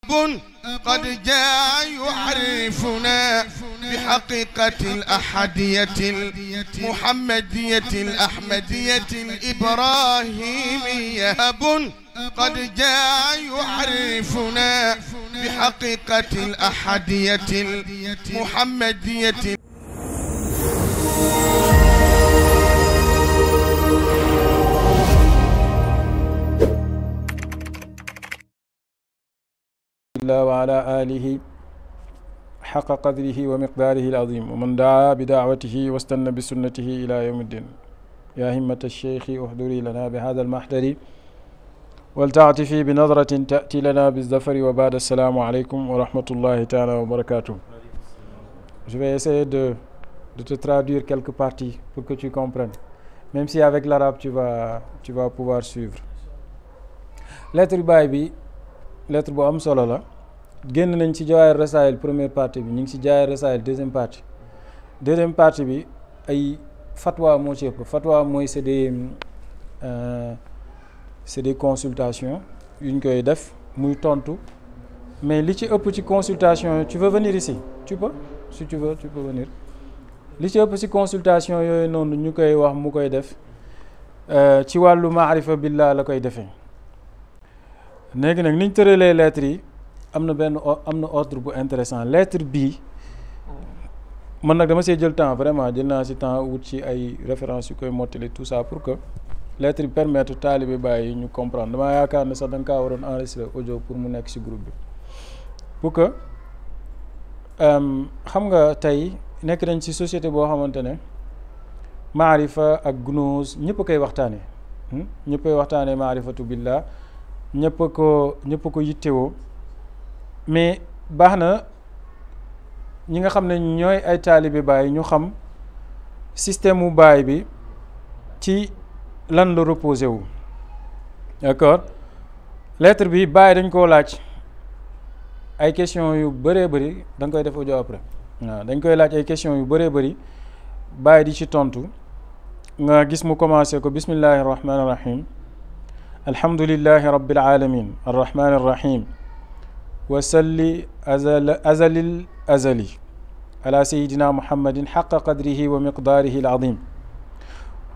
قد جاء يعرفنا بحقيقة الأحدية المحمدية الأحمدية الإبراهيمية. قد جاء يعرفنا بحقيقة الأحدية المحمدية. وعلى آله حق قدره ومقداره العظيم ومن دعا بدعوته واستنى بسنته إلى يوم الدين. يا همة الشيخ احضري لنا بهذا المحضر ولتعطفي بنظرة تأتي لنا بالظفر. وبعد السلام عليكم ورحمة الله تعالى وبركاته. Je vais essayer de te traduire quelques parties pour que tu comprennes. Même si avec l'arabe tu vas pouvoir suivre. Lettre baay bi lettre bu am solo la. génn nañ ci Jawaahir Rasaa'il première partie bi ñu ngi ci Jawaahir Rasaa'il deuxième partie bi ay fatwa moo ci ëpp. Fatwa mooy c'est des consultations yu ñu koy def muy tontu mais li ci ëpp ci consultation tu veux venir ici tu peux si tu veux tu peux venir. li ci ëpp ci consultation yooyu noonu ñu koy wax mu koy def ci wàllu maarifa billah la koy defee. léegi nag niñ tëralee lettres yi am na ordre bu intéressant. lettre bii man nag dama see jël temps vraiment jël naa si temps wut ci ay références yu koy mottali tout ça pour que lettre bi permettre taalibe bàyyi ñu comprendre. damaa yaakaar ne sax da nga kaa waroon enregistrer audio pour mu nekk si groupe bi pour que xam nga tey nekk nañ ci société boo xamante ne maarifa ak gunóos ñëpp a koy waxtaanee. ñëpp a waxtaanee maarifatu billah ñëpp ko yittewoo. mais baax na ñi nga xam ne ñooy ay taalibe baay ñu xam système mu baay bi ci lan la reposé wu. d'accord lettre bi baay dañ koo laaj ay questions yu bëree bëri da nga koy def audio après waaw dañ koy laaj ay questions yu bëree bëri baay di ci tontu nga gis mu commencé ko bismillahi rahmaani rahim alhamdulillahi rabbil alamin arrahmani arrahim wasalli azalil azali ala sayidina muhammadin xaqa qadrihi wa miqdaarihi alazim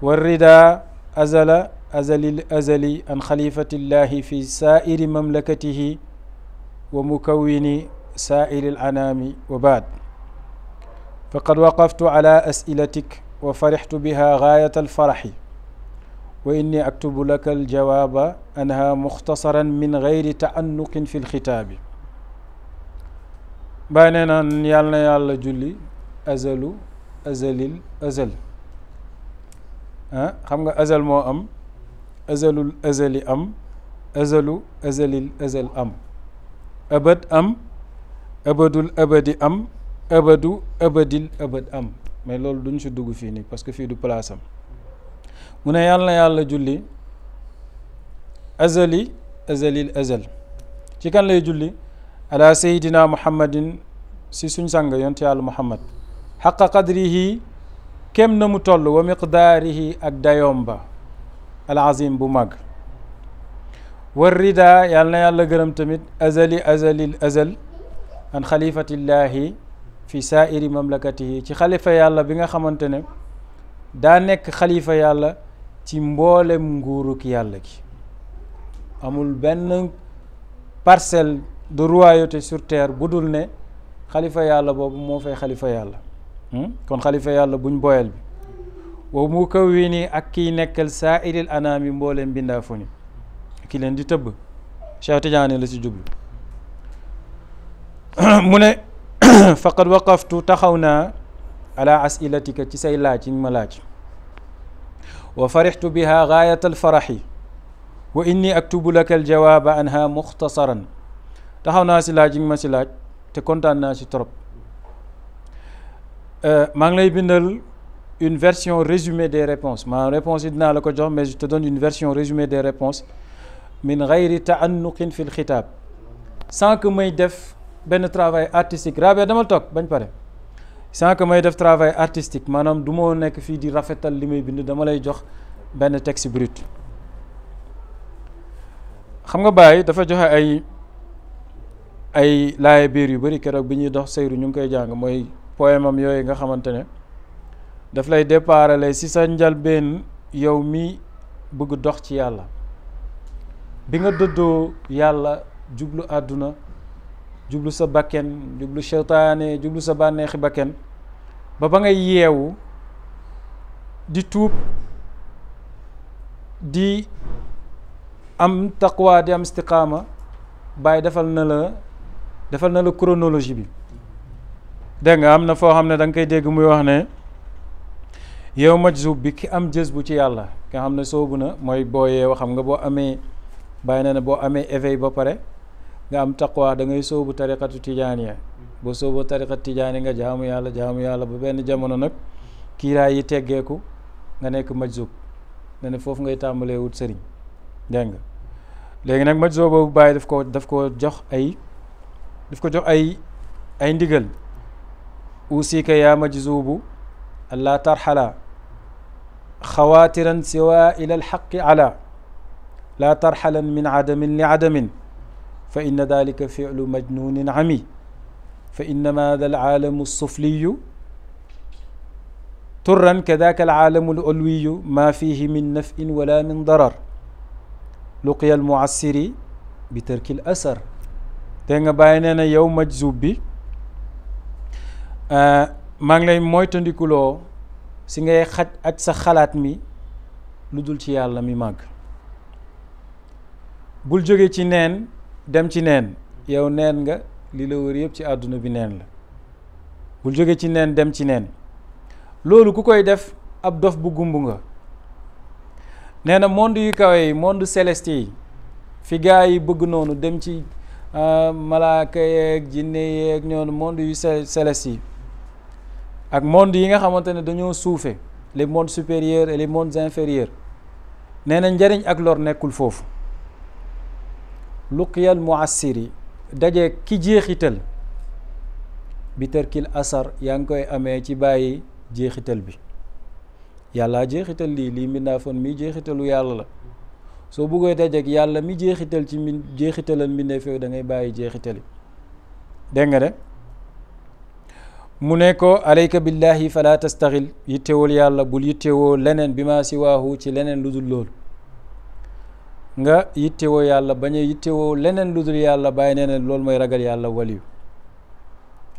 warrida azala azalil azali an xalifatillahi fi saairi mamlakatihi wa mukawini saairi alanami wa baad faqad waqaftu ala asilatik wa farixtu biha gaayat alfaraxi wa inni aktubu laka aljawaaba anha muxtasaran min gayri taannuqin fi lxitaabi. Baay nee na yàlla na yàlla julli azalu azalil azal xam nga azal moo am azalul azali am azalu azalil azal am abad am abadul abadi am abadu abadil abad am mais loolu duñ si dugg fii nii parce que fii du place am. mu ne yàlla na yàlla julli azali azalil azal ci kan lay julli ala sayidina muhammadin si suñ sang yonte yàlla muhammad xaqa qadrihi kem na mu toll wa miqdaarihi ak dayoom ba al azim bu mag war rida yàlla na yàlla gërëm tamit azali azalil azal an xalifatillahi fi saairi mamlakatihi ci xalifa yàlla bi nga xamante ne daa nekk xalifa yàlla ci mboolem nguuruk yàlla gi. amul benn parcelle de royauté sur terre bu dul ne xalifa yàlla boobu moo fay xalifa yàlla. kon xalifa yàlla buñ boyal bi wa mu kaw wi nii ak kiy nekkal saairil anaami mbooleem bindaa fu ni ki leen di tëbb Cheikh Tidiane la si jublu. mu ne faqad waqaftu taxaw naa ala asilatika ci say laaj yi nga ma laaj wa farixtu biha gaayat alfaraxi wa inni aktubu laka aljawaaba anha muxtasaran taxaw naa si laaj yi nga ma si laaj te kontaan naa si trop. maa ngi lay bindal une version résumée des réponses ma réponse yi dinaa la ko jox mais je te donne une version résumée des réponses min gayri taannuqin fi lxitaab sans que may def benn travail artistique Rabia damal toog bañ pare sans que may def travail artistique maanaam du ma nekk fii di rafetal li may bind dama lay jox benn texte brut. xam nga Baye dafa joxe ay laaye biir yu bari keroog bi ñuy dox seyru ñu ngi koy jàng mooy poème am yooyu nga xamante ne daf lay déparale si sa njalbeen yow mi bëgg dox ci yàlla bi nga dëddoo yàlla jublu àdduna jublu sa bakken jublu seytaane jublu sa bànneexi bakken ba ngay yeewu di tuub di am taqwa di am istiqaama bàyyi defal na la chronologie bi dégg nga am na foo xam ne da nga koy dégg muy wax ne yow majzub bi ki am jës bu ci yàlla ki nga xam ne soobu na mooy boo yeewu xam nga boo amee bàyyi na ne boo amee éveil ba pare nga am taqwa da ngay soobu tariqatu tijaaniya boo sooboo tariqatu tijaani nga jaamu yàlla ba benn jamono nag kiiraay yi teggeeku nga nekk majzub ne foofu ngay tàmbalee wut sëriñ dégg nga léegi nag majzub boobu bàyyi daf ko jox ay ndigal usika yaa majzubu allaa tarxala xawaatiran siwa ila alxaqi ala laa tarxalan min adamin li adamin fa inna dalika filu majnunin ami fa innama da alaalamu sufliyu turran kadaka alaalamu lulwiyu ma fihi min nafin wala min darar luqiya almuassiri bi tarki l asar te nga bàyyi nee na yow majzub bi maa ngi lay moytandikuloo si ngay xaj ak sa xalaat mi lu dul ci yàlla mi màgg bul jóge ci neen dem ci neen yow neen nga li la wër yëpp ci àdduna bi neen la bul jóge ci neen dem ci neen loolu ku koy def ab dof bu gumb nga nee na monde yu kawe yi monde céleste yi fi gaa yi bëgg noonu dem ci malaaka yeeg jinne yeeg ñoonu monde yu céleste yi ak monde yi nga xamante ne dañoo suufe les mondes supérieurs et les mondes inférieurs nee na njariñ ak lor nekkul foofu luqiyal muassiri daje ki jeexital bi tarkil asar yaa ngi koy amee ci bàyyi jeexital bi yàlla jeexital lii mbindaafoon mi jeexitalu yàlla la soo bëggee dajeek yàlla mi jeexital ci jeexitalal mbindeef da ngay bàyyi jeexitali dégg nga de mu ne ko alayka billahi fala tastaxil yittewul yàlla bul yittewoo leneen bi ma siwaahu ci leneen lu dul loolu nga yittewoo yàlla bañ a yittewoo leneen lu dul yàlla bàyyi nee ne loolu mooy ragal yàlla waliyu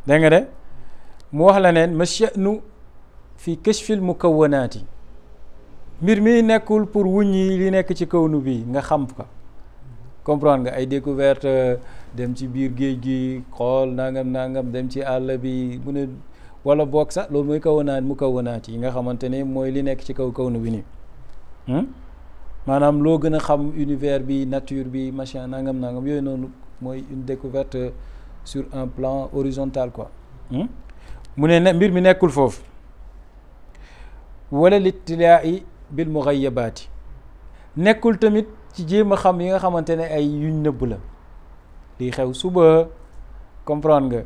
dégg nga de mu wax la neen ma sha'nu fi kashfil mukawwanaati mbir mi nekkul pour wuññi li nekk ci kawnu bi nga xam ko comprendre nga ay découverte dem ci biir géej gi xool nangam dem ci àll bi mu ne wala boog sax loolu mooy mukawwanaat yi nga xamante ne mooy li nekk ci kawnu bi nii maanaam loo gën a xam univers bi nature bi machin nangam yooyu noonu mooy une découverte sur un plan horizontal quoi mu ne mbir mi nekkul foofu wala littilaa'i bil mughayabaati nekkul tamit ci jéem a xam yi nga xamante ne ay yuñ nëbb la lii xew suba comprendre nga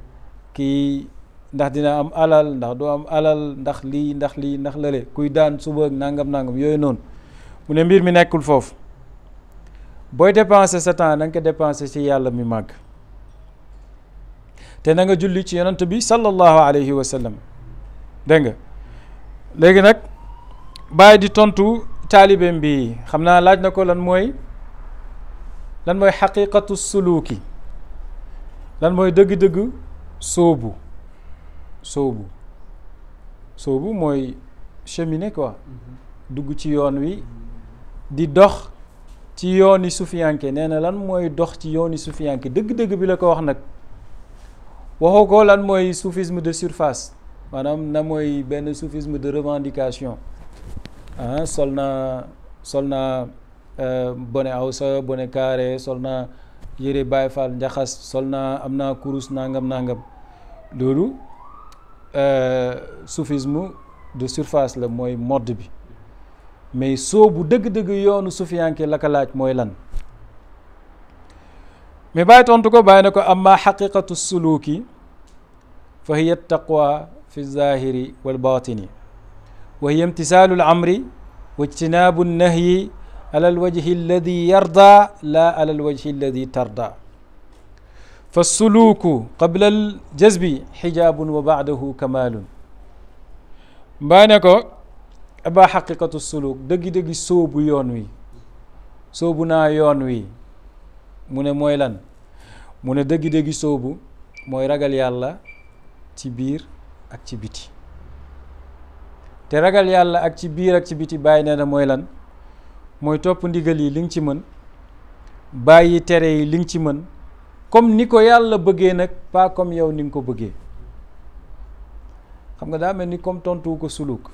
kii ndax dina am alal ndax doo am alal ndax lii ndax lale kuy daan suba nangam yooyu noonu mu ne mbir mi nekkul foofu booy dépenser sa temps na nga ko dépenser ci yàlla mi màgg te na nga julli ci yonent bi sallallahu alayhi wa sallam dégg nga léegi nag bàyyi di tontu taalibeem bi xam naa laaj na ko lan mooy xaqiqatu suluki lan mooy dëgg-dëgg sóobu mooy cheminer quoi dugg ci yoon wi di dox ci yooni sufiyanke nee na lan mooy dox ci yooni sufiyanke dëgg-dëgg bi la ko wax nag waxoo ko lan mooy soufisme de surface maanaam na mooy benn soufisme de revendication sol naa bone awsa bone carré sol naa yére Baay Faal njaxas sol naa am naa kurus nangam loolu soufisme de surface la mooy mode bi mais soobu dëgg-dëgg yoonu sufiyanke la ko laaj mooy lan mais bàyyi tontu ko bàyyi na ko amma xaqiqatu suluki fa hiya taqwa fi zahiri wal batini wa hiya imtisaalu al amri wa ijtinaabu nahyi ala al wajhi alladi yarda la ala al wajhi alladi tarda fa suluuku qabla al jazbi xijaabun wa baadahu kamaalun mbaa ne ko aba xaqiqatu suluk dëggi-dëggi sóobu yoon wi sóobu naa yoon wi mu ne mooy lan mu ne dëggi-dëggi sóobu mooy ragal yàlla ci biir ak ci biti te ragal yàlla ak ci biir ak ci biti bàyyi nee na mooy lan mooy topp ndigal yi li nga ci mën bàyyi tere yi li nga ci mën comme ni ko yàlla bëggee nag pas comme yow ni nga ko bëggee xam nga daa mel ni comme tontu ko suluk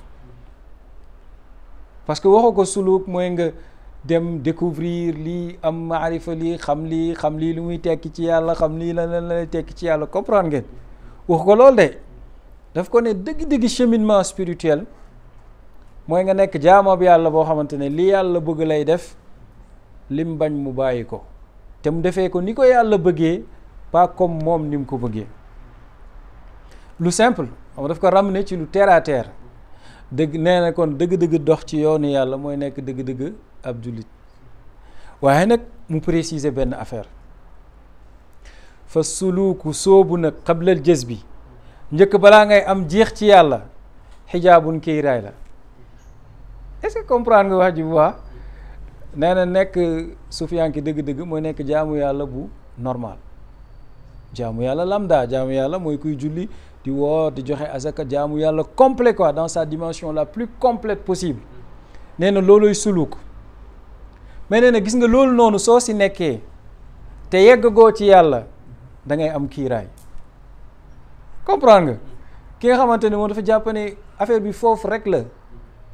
parce que waxu ko suluk mooy nga dem découvrir lii am maarifa lii xam lii lu muy tekki ci yàlla xam lii la lay tekki ci yàlla comprendre ngeen waxu ko loolu de daf ko ne dëgg-dëgg cheminement spirituel mooy nga nekk jaamab yàlla boo xamante ne li yàlla bëgg lay def lim bañ mu bàyyi ko te mu defee ko ni ko yàlla bëggee pas comme moom ni mu ko bëggee lu simple xam daf ko ramener ci lu terre à terre dëgg nee na kon dëgg-dëgg dox ci yoonu yàlla mooy nekk dëgg-dëgg ab jullit waaye nag mu préciser benn affaire fa suluuku soobu nag xablal jës bi njëkk balaa ngay am jeex ci yàlla xijaabun kiiraay la est-ce que comprendre nga wax ji bu baax nee na nekk sufiyanki dëgg-dëgg mooy nekk jaamu yàlla bu normal jaamu yàlla lambda jaamu yàlla mooy kuy julli di woor di joxe azaka jaamu yàlla complet quoi dans sa dimension la plus complète possible nee na looloy suluk mais nee na gis nga loolu noonu soo si nekkee te yeggagoo ci yàlla da ngay am kiiraay comprendre nga ki nga xamante ne moom dafa jàpp ne affaire bi foofu rek la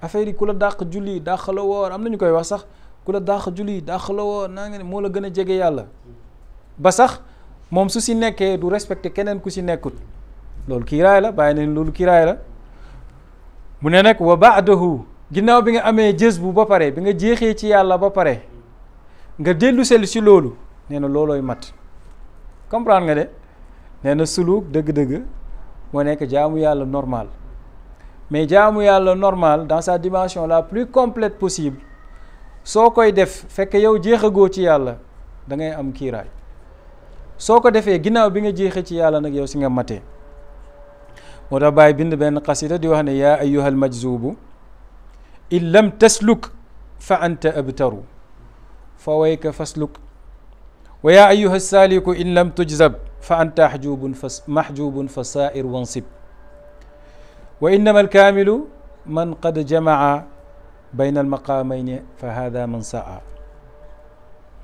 affaire yi ku la dàq julli dàq la woor am na ñu koy wax sax ku la dàq julli dàq la woor naa nga ne moo la gën a jege yàlla ba sax moom su si nekkee du respecté keneen ku si nekkut loolu kiiraay la bàyyi nañ loolu kiiraay la mu ne nag wa baadahu ginnaaw bi nga amee jës bu ba pare bi nga jeexee ci yàlla ba pare nga dellu sel si loolu nee na loolooy mat comprendre nga de nee na suluk dëgg-dëgg moo nekk jaamu yàlla normal mais jaamu yàlla normal dans sa dimension la plus complète possible soo koy def fekk yow jeexagoo ci yàlla da ngay am kiiraay soo ko defee ginnaaw bi nga jeexee ci yàlla nag yow si nga matee moo tax Baay bind benn xasida di wax ne yaa ayyuhal majzubu in lam tasluk fa anta abtaru fa wayka fasluk wa yaa ayyuha saaliku in lam tujzab fa anta mahjubun fa saair wansib wa innama alkaamilu man qad jamaa bayna almaqaamayni fa hada man saa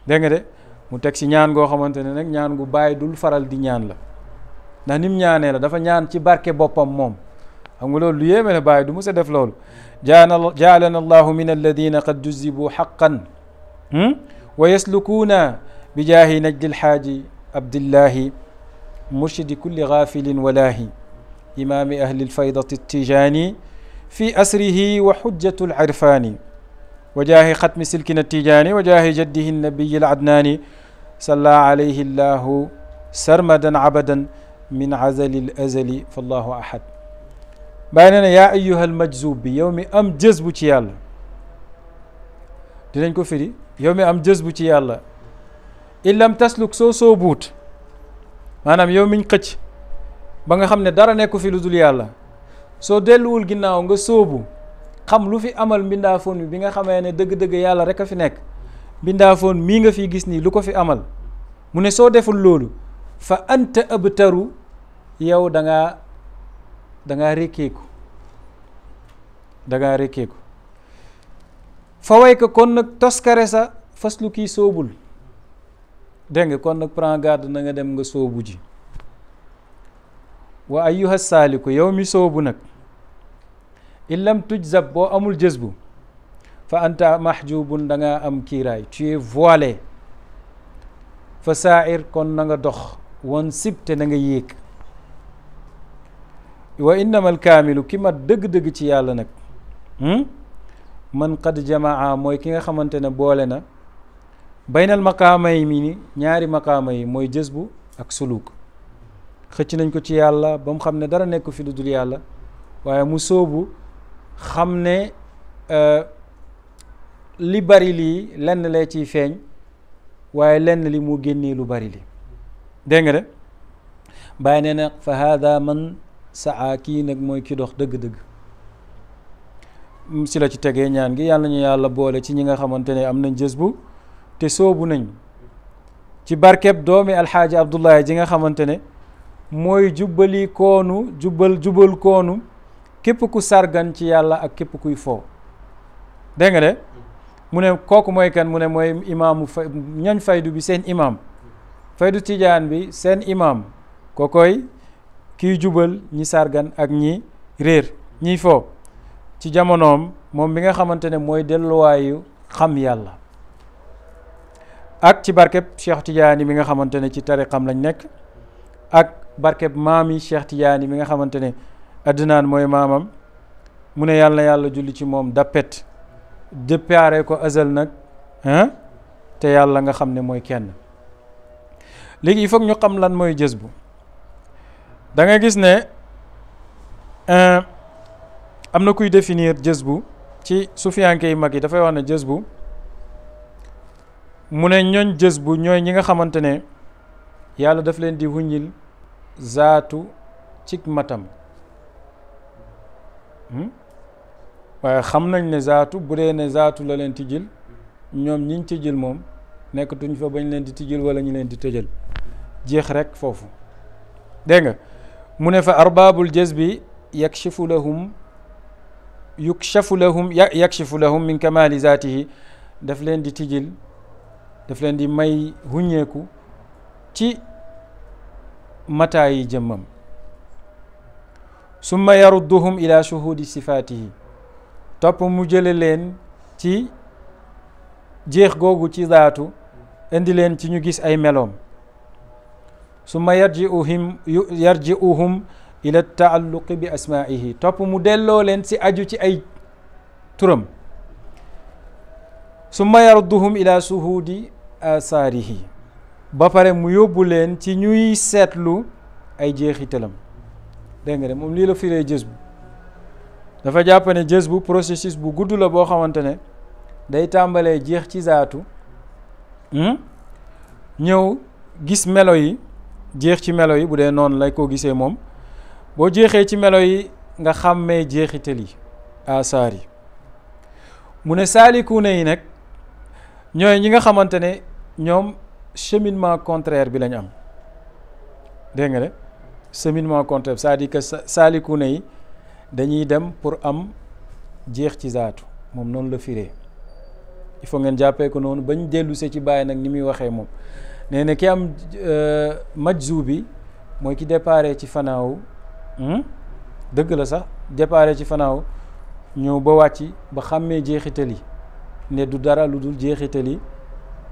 dégg nga de mu teg si ñaan goo xamante ne nag ñaan gu bàyyi dul faral di ñaan la ndax nim ñaanee la dafa ñaan ci barke boppam moom xam nga loolu lu yéeme la bàyyi du mu sa def loolu jaalana allahu min alladina qad juzibu xaqan wa yaslukuuna bi jaahi najdi alxaaji abdillahi murshidi kulli gaafilin walaahi imaami ahli alfaydati attijaani fi asrihi wa xujjatu alirfaani wa jaahi xatmi silkina attijaani wa jaahi jaddihi annabiyi aladnaani salla alayhi allahu sarmadan abadan min azali alazali fallahu ahad bàyyi nee na yaa ayyuha almajzub bi yow mi am jës bu ci yàlla dinañ ko firi yow mi am jës bu ci yàlla in lam tasluk soo soobuut maanaam yow miñ xëcc ba nga xam ne dara nekku fi lu dul yàlla soo delluwul ginnaaw nga soobu xam lu fi amal mbindaafoon bi nga xamee ne dëgg-dëgg yàlla rek a fi nekk mbindaafoon mii nga fi gis nii lu ko fi amal mu ne soo deful loolu fa anta abtaru yow da ngaa rekkeeku fa way ko kon nag toskare sa faslu kii soobul dégg nga kon nag prends garde na nga dem nga soobu ji wa ayyuha saaliku yow mi soobu nag in lam tujzab boo amul jës bu fa anta mahjubun da ngaa am kiiraay tu es voilé fa saair kon na nga dox wan sibte na nga yéeg wa innama alkaamilu ki mat dëgg-dëgg ci yàlla nag man qad jamaa mooy ki nga xamante ne boole na baynal maqaama yi mi ni ñaari maqaama yi mooy jës bu ak suluk xëcc nañ ko ci yàlla ba mu xam ne dara nekk fi lu dul yàlla waaye mu sóobu xam ne li bari lii lenn lee ciy feeñ waaye lenn li mu génnee lu bari li dégg nga de bàyyi nee na fa hada man saa kii nag mooy ki dox dëgg-dëgg. si la ci tegee ñaan gi yàlla ñu yàlla boole ci ñi nga xamante ne am nañ jës bu te soobu nañ ci barkeb doomi alxaaji Abdullahi ji nga xamante ne mooy jubbali koonu jubal koonu képp ku sargan ci yàlla ak képp kuy foo dégg nga de mu ne kooku mooy kan mu ne mooy imaamu ñañ faydu bi seen imaam faydu tijaan bi seen imaam kookoy kiy jubal ñi sargan ak ñi réer ñiy foo ci jamonoom moom bi nga xamante ne mooy delluwaayu xam yàlla ak ci barkeb Cheikh Tidiane mi nga xamante ne ci tariqam lañ nekk ak barkeb maami Cheikh Tidiane mi nga xamante ne addinaan mooy maamam mu ne yàlla na yàlla julli ci moom dappet déppaare ko azal nag te yàlla nga xam ne mooy kenn. léegi il faut ñu xam lan mooy jës bu da nga gis ne am na kuy définir jës bu ci sufiyanke yi mag yi dafay wax ne jës bu mu ne ñooñ jës bu ñooy ñi nga xamante ne yàlla daf leen di wuññil zaatu cig matam waaye xam nañ ne zaatu bu dee ne zaatu la leen tijjil ñoom ñiñ tijjil moom nekkatuñ fa bañ leen di tijjil wala ñu leen di tëjal jeex rek foofu dégg nga mu ne fa arbaabul jës bi yakshifu lahum yakshifu lahum min kamali zaatihi daf leen di tijjil daf leen di may huññeeku ci mataayi jëmmam summa yarudduhum ila shuhudi sifaatihi topp mu jële leen ci jeex googu ci zaatu indi leen ci ñu gis ay meloom summa yarji'uhum ila taalluqi bi asmaihi topp mu delloo leen si aju ci ay turam summa yarudduhum ila suhudi asaarihi ba pare mu yóbbu leen ci ñuy seetlu ay jeexitalam dégg nga de moom lii la firee jës bu dafa jàpp ne jës bu processus bu gudd la boo xamante ne day tàmbalee jeex ci zaatu ñëw gis melo yi jeex ci melo yi bu dee noonu lay ko gisee moom boo jeexee ci melo yi nga xàmmee jeexital yi asaar yi mu ne saalikuuna yi nag ñooy ñi nga xamante ne ñoom cheminement contraire bi lañ am dégg nga de cheminement contraire c'est-à-dire que saalikuuna yi dañuy dem pour am jeex ci zaatu moom noonu la firee il faut ngeen jàppee ko noonu bañ dellu see ci bàyyi nag ni muy waxee moom nee na ki am majzu bi mooy ki déparé ci fanaaw dëgg la sax déparé ci fanaaw ñëw ba wàcc ba xàmmee jeexital yi ne du dara lu dul jeexital yi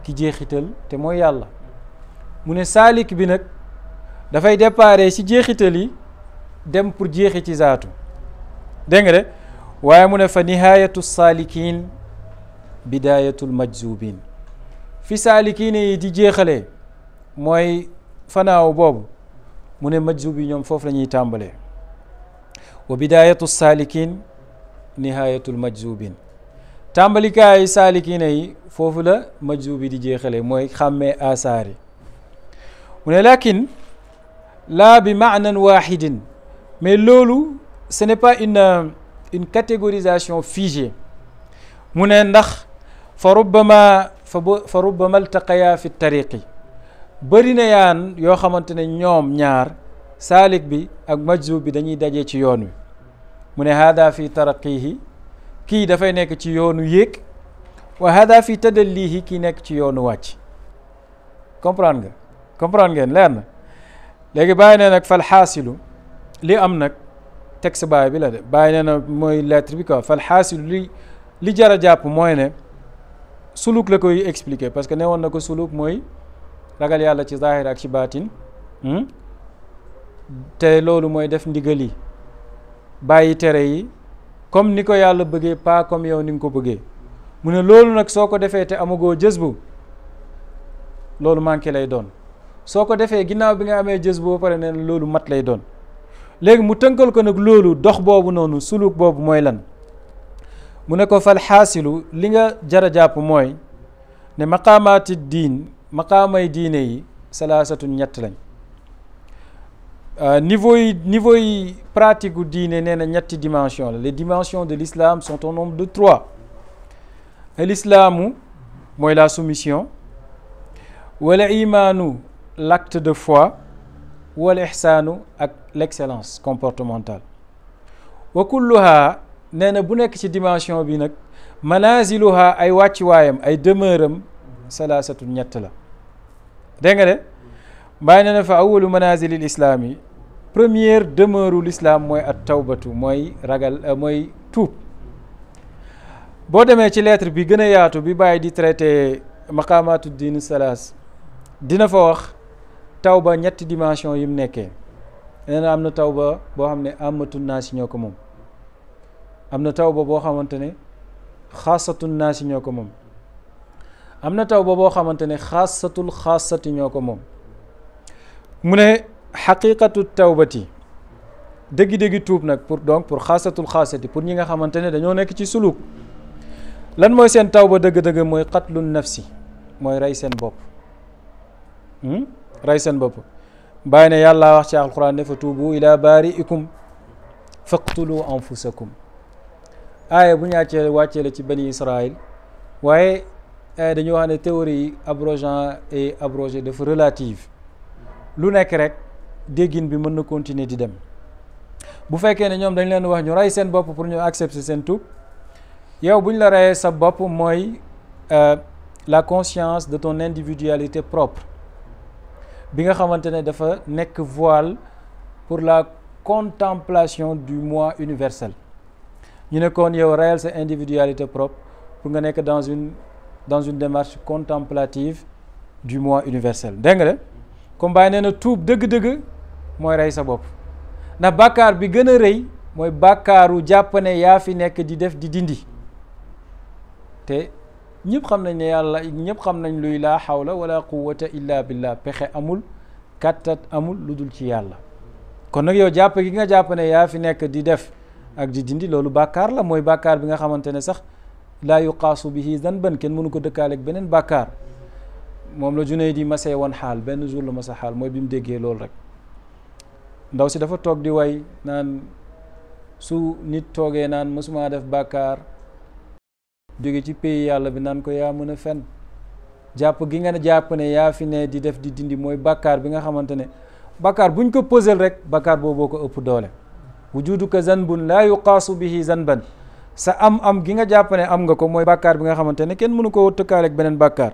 ki jeexital te mooy yàlla mu ne saalik bi nag dafay déparé ci jeexital yi dem pour jeexi ci zaatu dégg nga de waaye mu ne fa nihayatu saalikin bidayatul majzubin fi saalikiine yi di jeexalee mooy fanaaw boobu mu ne majzub yi ñoom foofu la ñuy tàmbalee wa bidayatu saalikin nihayatul majzubin tàmbalikaayu saalikiine yi foofu la majzub yi di jeexalee mooy xàmmee asaar yi mu ne lakin laa bi maanan waxidin mais loolu ce n'est pas une catégorisation figée mu ne ndax fa rubbama altaqaya fi tariqi bëri na yaan yoo xamante ne ñoom ñaar saalik bi ak majzub bi dañuy daje ci yoon wi mu ne hada fi taraqihi kii dafay nekk ci yoonu yéeg wa hada fi tadallihi kii nekk ci yoonu wàcc comprendre ngeen leer na léegi bàyyi nee nag fal xaasilu li am nag texte baay bi la de bàyyi nee na mooy lettre bi quoi fal xaasilu li jar a jàpp mooy ne suluk la koy expliquer parce que ne woon na ko suluk mooy ragal yàlla ci zahir ak ci baatin te loolu mooy def ndigal yi bàyyi tere yi comme ni ko yàlla bëggee pas comme yow ni nga ko bëggee mu ne loolu nag soo ko defee te amagoo jës bu loolu manqué lay doon soo ko defee ginnaaw bi nga amee jës bu ba pare ne loolu mat lay doon léegi mu tënkal ko nag loolu dox boobu noonu suluk boobu mooy lan mu ne ko fal xaasilu li nga jara jàpp mooy ne maqaamaati diin maqaamay diine yi salaasatun ñett lañ niveau yi pratique gu diine nee na ñetti dimension la. Les dimensions de l'islam sont au nombre de 3. L'islamu mooy la soumission, wala imaanu l'acte de foi, wala ihsaanu ak l'excellence comportementale. wa kulluha nee na bu nekk ci dimension bi nag manaziluha ay wàccuwaayam ay demeuram salaasatu ñett la. dégg nga de bàyyi na fa awalu manazilil islam yi première demeure l'islam mooy at tawbatu mooy ragal mooy tuub. boo demee ci lettre bi gën a yaatu bi bàyyi di traité maqaamaatu diin salaas dina fa wax tawba ñetti dimension yi mu nekkee. nee na am na tawba boo xam ne amatu naasi ñoo ko moom, am na tawba boo xamante ne xaasatu naasi ñoo ko moom, am na tawba boo xamante ne xaasatul xaasati ñoo ko moom. mu ne xaqiqatu tawbati dëggi-dëggi tuub nag pour xaasatul xaasati pour ñi nga xamante ne dañoo nekk ci suluk. lan mooy seen tawba dëgg-dëgg mooy qatlu nafsi mooy rey seen bopp. rey seen bopp bàyyi ne yàlla wax ci alquran ne fa tuubu ila baari'ikum faqtulu anfusakum. aaya bu ñu wàccee la ci bani Israël waaye dañu wax ne théorie abrogeant et abrogé dafa relative. lu nekk rek déggin bi mën na continuer di dem. bu fekkee ne ñoom dañ leen wax ñu rey seen bopp pour ñu accepter seen tuub yow bu ñu la reyee sa bopp mooy la conscience de ton individualité propre bi nga xamante ne dafa nekk voile pour la contemplation du moi universel. ñu ne kon yow reyal sa individualité propre pour nga nekk dans une démarche contemplative du moi universel. dégg nga de comme bàyyi nee na tuub dëgg-dëgg mooy rey sa bopp ndax bàkkaar bi gën a rëy mooy bàkkaaru jàpp ne yaa fi nekk di def di dindi. te ñëpp xam nañ ne yàlla ñëpp xam nañ luy laa xawla wala quwwata illa billah, pexe amul kàttat amul lu dul ci yàlla. kon nag yow jàpp gi nga jàpp ne yaa fi nekk di def ak di dindi loolu bàkkaar la, mooy bàkkaar bi nga xamante ne sax laa yuqaasu bihi zanban kenn mënu ko dëkkaaleeg beneen bàkkaar. moom la Junayd di masee woon xaal benn jour la masa xaal mooy bi mu déggee loolu rek. ndaw si dafa toog di way naan su nit toogee naan mësuma def bàkkaar jóge ci pays yàlla bi naan ko yaa mën a fen. jàpp gi nga jàpp ne yaa fi ne di def di dindi mooy bàkkaar bi nga xamante ne bàkkaar buñ ko posel rek bàkkaar booboo ko ëpp doole. wujuduka zanbun laa yuqaasu bihi zanban, sa am gi nga jàpp ne am nga ko mooy bàkkaar bi nga xamante ne kenn mënu ko tëkkaaleeg beneen bàkkaar.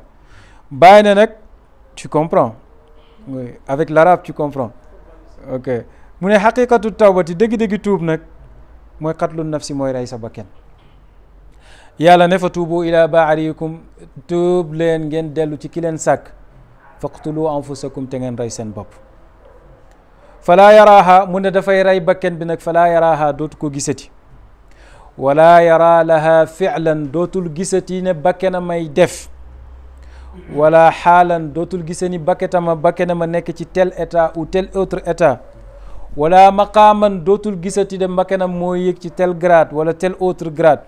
bàyyi na nag tu comprends, oui avec l'arabe tu comprends. ok mu ne xaqiqatu tawbati dëggi-dëggi tuub nag mooy qatlu nafsi mooy rey sa bakken. yàlla ne fa tuubu ila baarikum tuub leen ngeen dellu ci ki leen sàkk faqtulu anfusakum te ngeen rey seen bopp. falaa yaraaha mu ne dafay rey bakken bi nag falaa yaraaha dootu ko gisati wala yara laha fi'lan dootul gisati ne bakkena may def wala xaalan dootul gise ni bakkena ma nekk ci tel état ou tel autre état wala maqaaman dootul gisati de bakkenam moo yëg ci tel grade wala tel autre grade.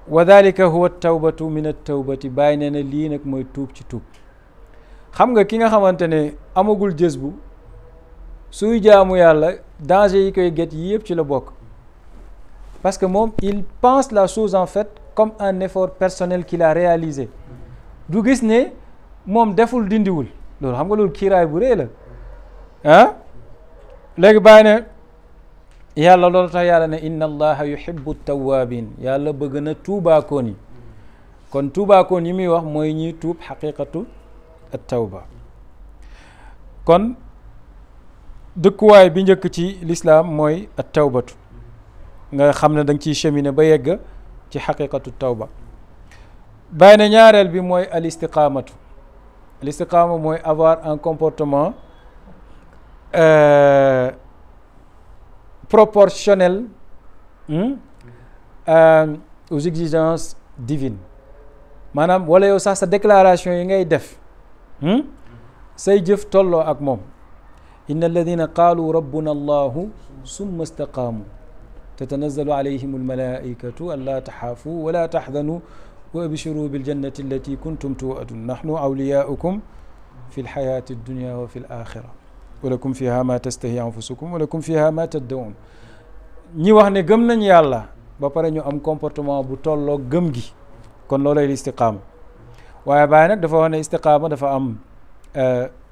wa dalika huwa tawbatu min at-tawbati bàyyi nee na lii nag mooy tuub ci tuub. xam nga ki nga xamante ne amagul jës bu suy jaamu yàlla danger yi koy get yi yëpp ci la bokk parce que moom il pense la chose en fait comme un effort personnel qu'il a réalisé. du gis ne moom deful dindiwul loolu xam nga loolu kiiraay bu rëy la ah. léegi bàyyi ne yàlla loolu tax yàlla ne inna allaha yuhibbu tawabin, yàlla bëgg na tuubaakoon yi. kon tuubaakoon yi muy wax mooy ñuy tuub xaqiqatu at tawba. kon dëkkuwaay bi njëkk ci l'islam mooy at tawbatu nga xam ne da nga ciy cheminer ba yegg ci xaqiqatu tawba. bàyyi ne ñaareel bi mooy al istiqaamatu. al istiqaama mooy avoir un comportement proportionnel aux exigences divines. maanaam wala yow sax sa déclaration yi ngay def say jëf tolloo ak moom. inna alladina qaalu rabbuna allahu summa istaqaamu tatanazzalu alayhim almalaikatu an laa taxaafu wala taxzanu wa abshiru biljannati allati kuntum tuadun nahnu awliyaukum fi lxayaati dunia wa fi l axira walakum fiha ma tastahi anfusukum walakum fiha ma taddaun ñi wax ne gëm nañ yàlla ba pare ñu am comportement bu tolloo gëm gi kon loolay istiqaama waaye Baay nag dafa wax ne istiqaama dafa am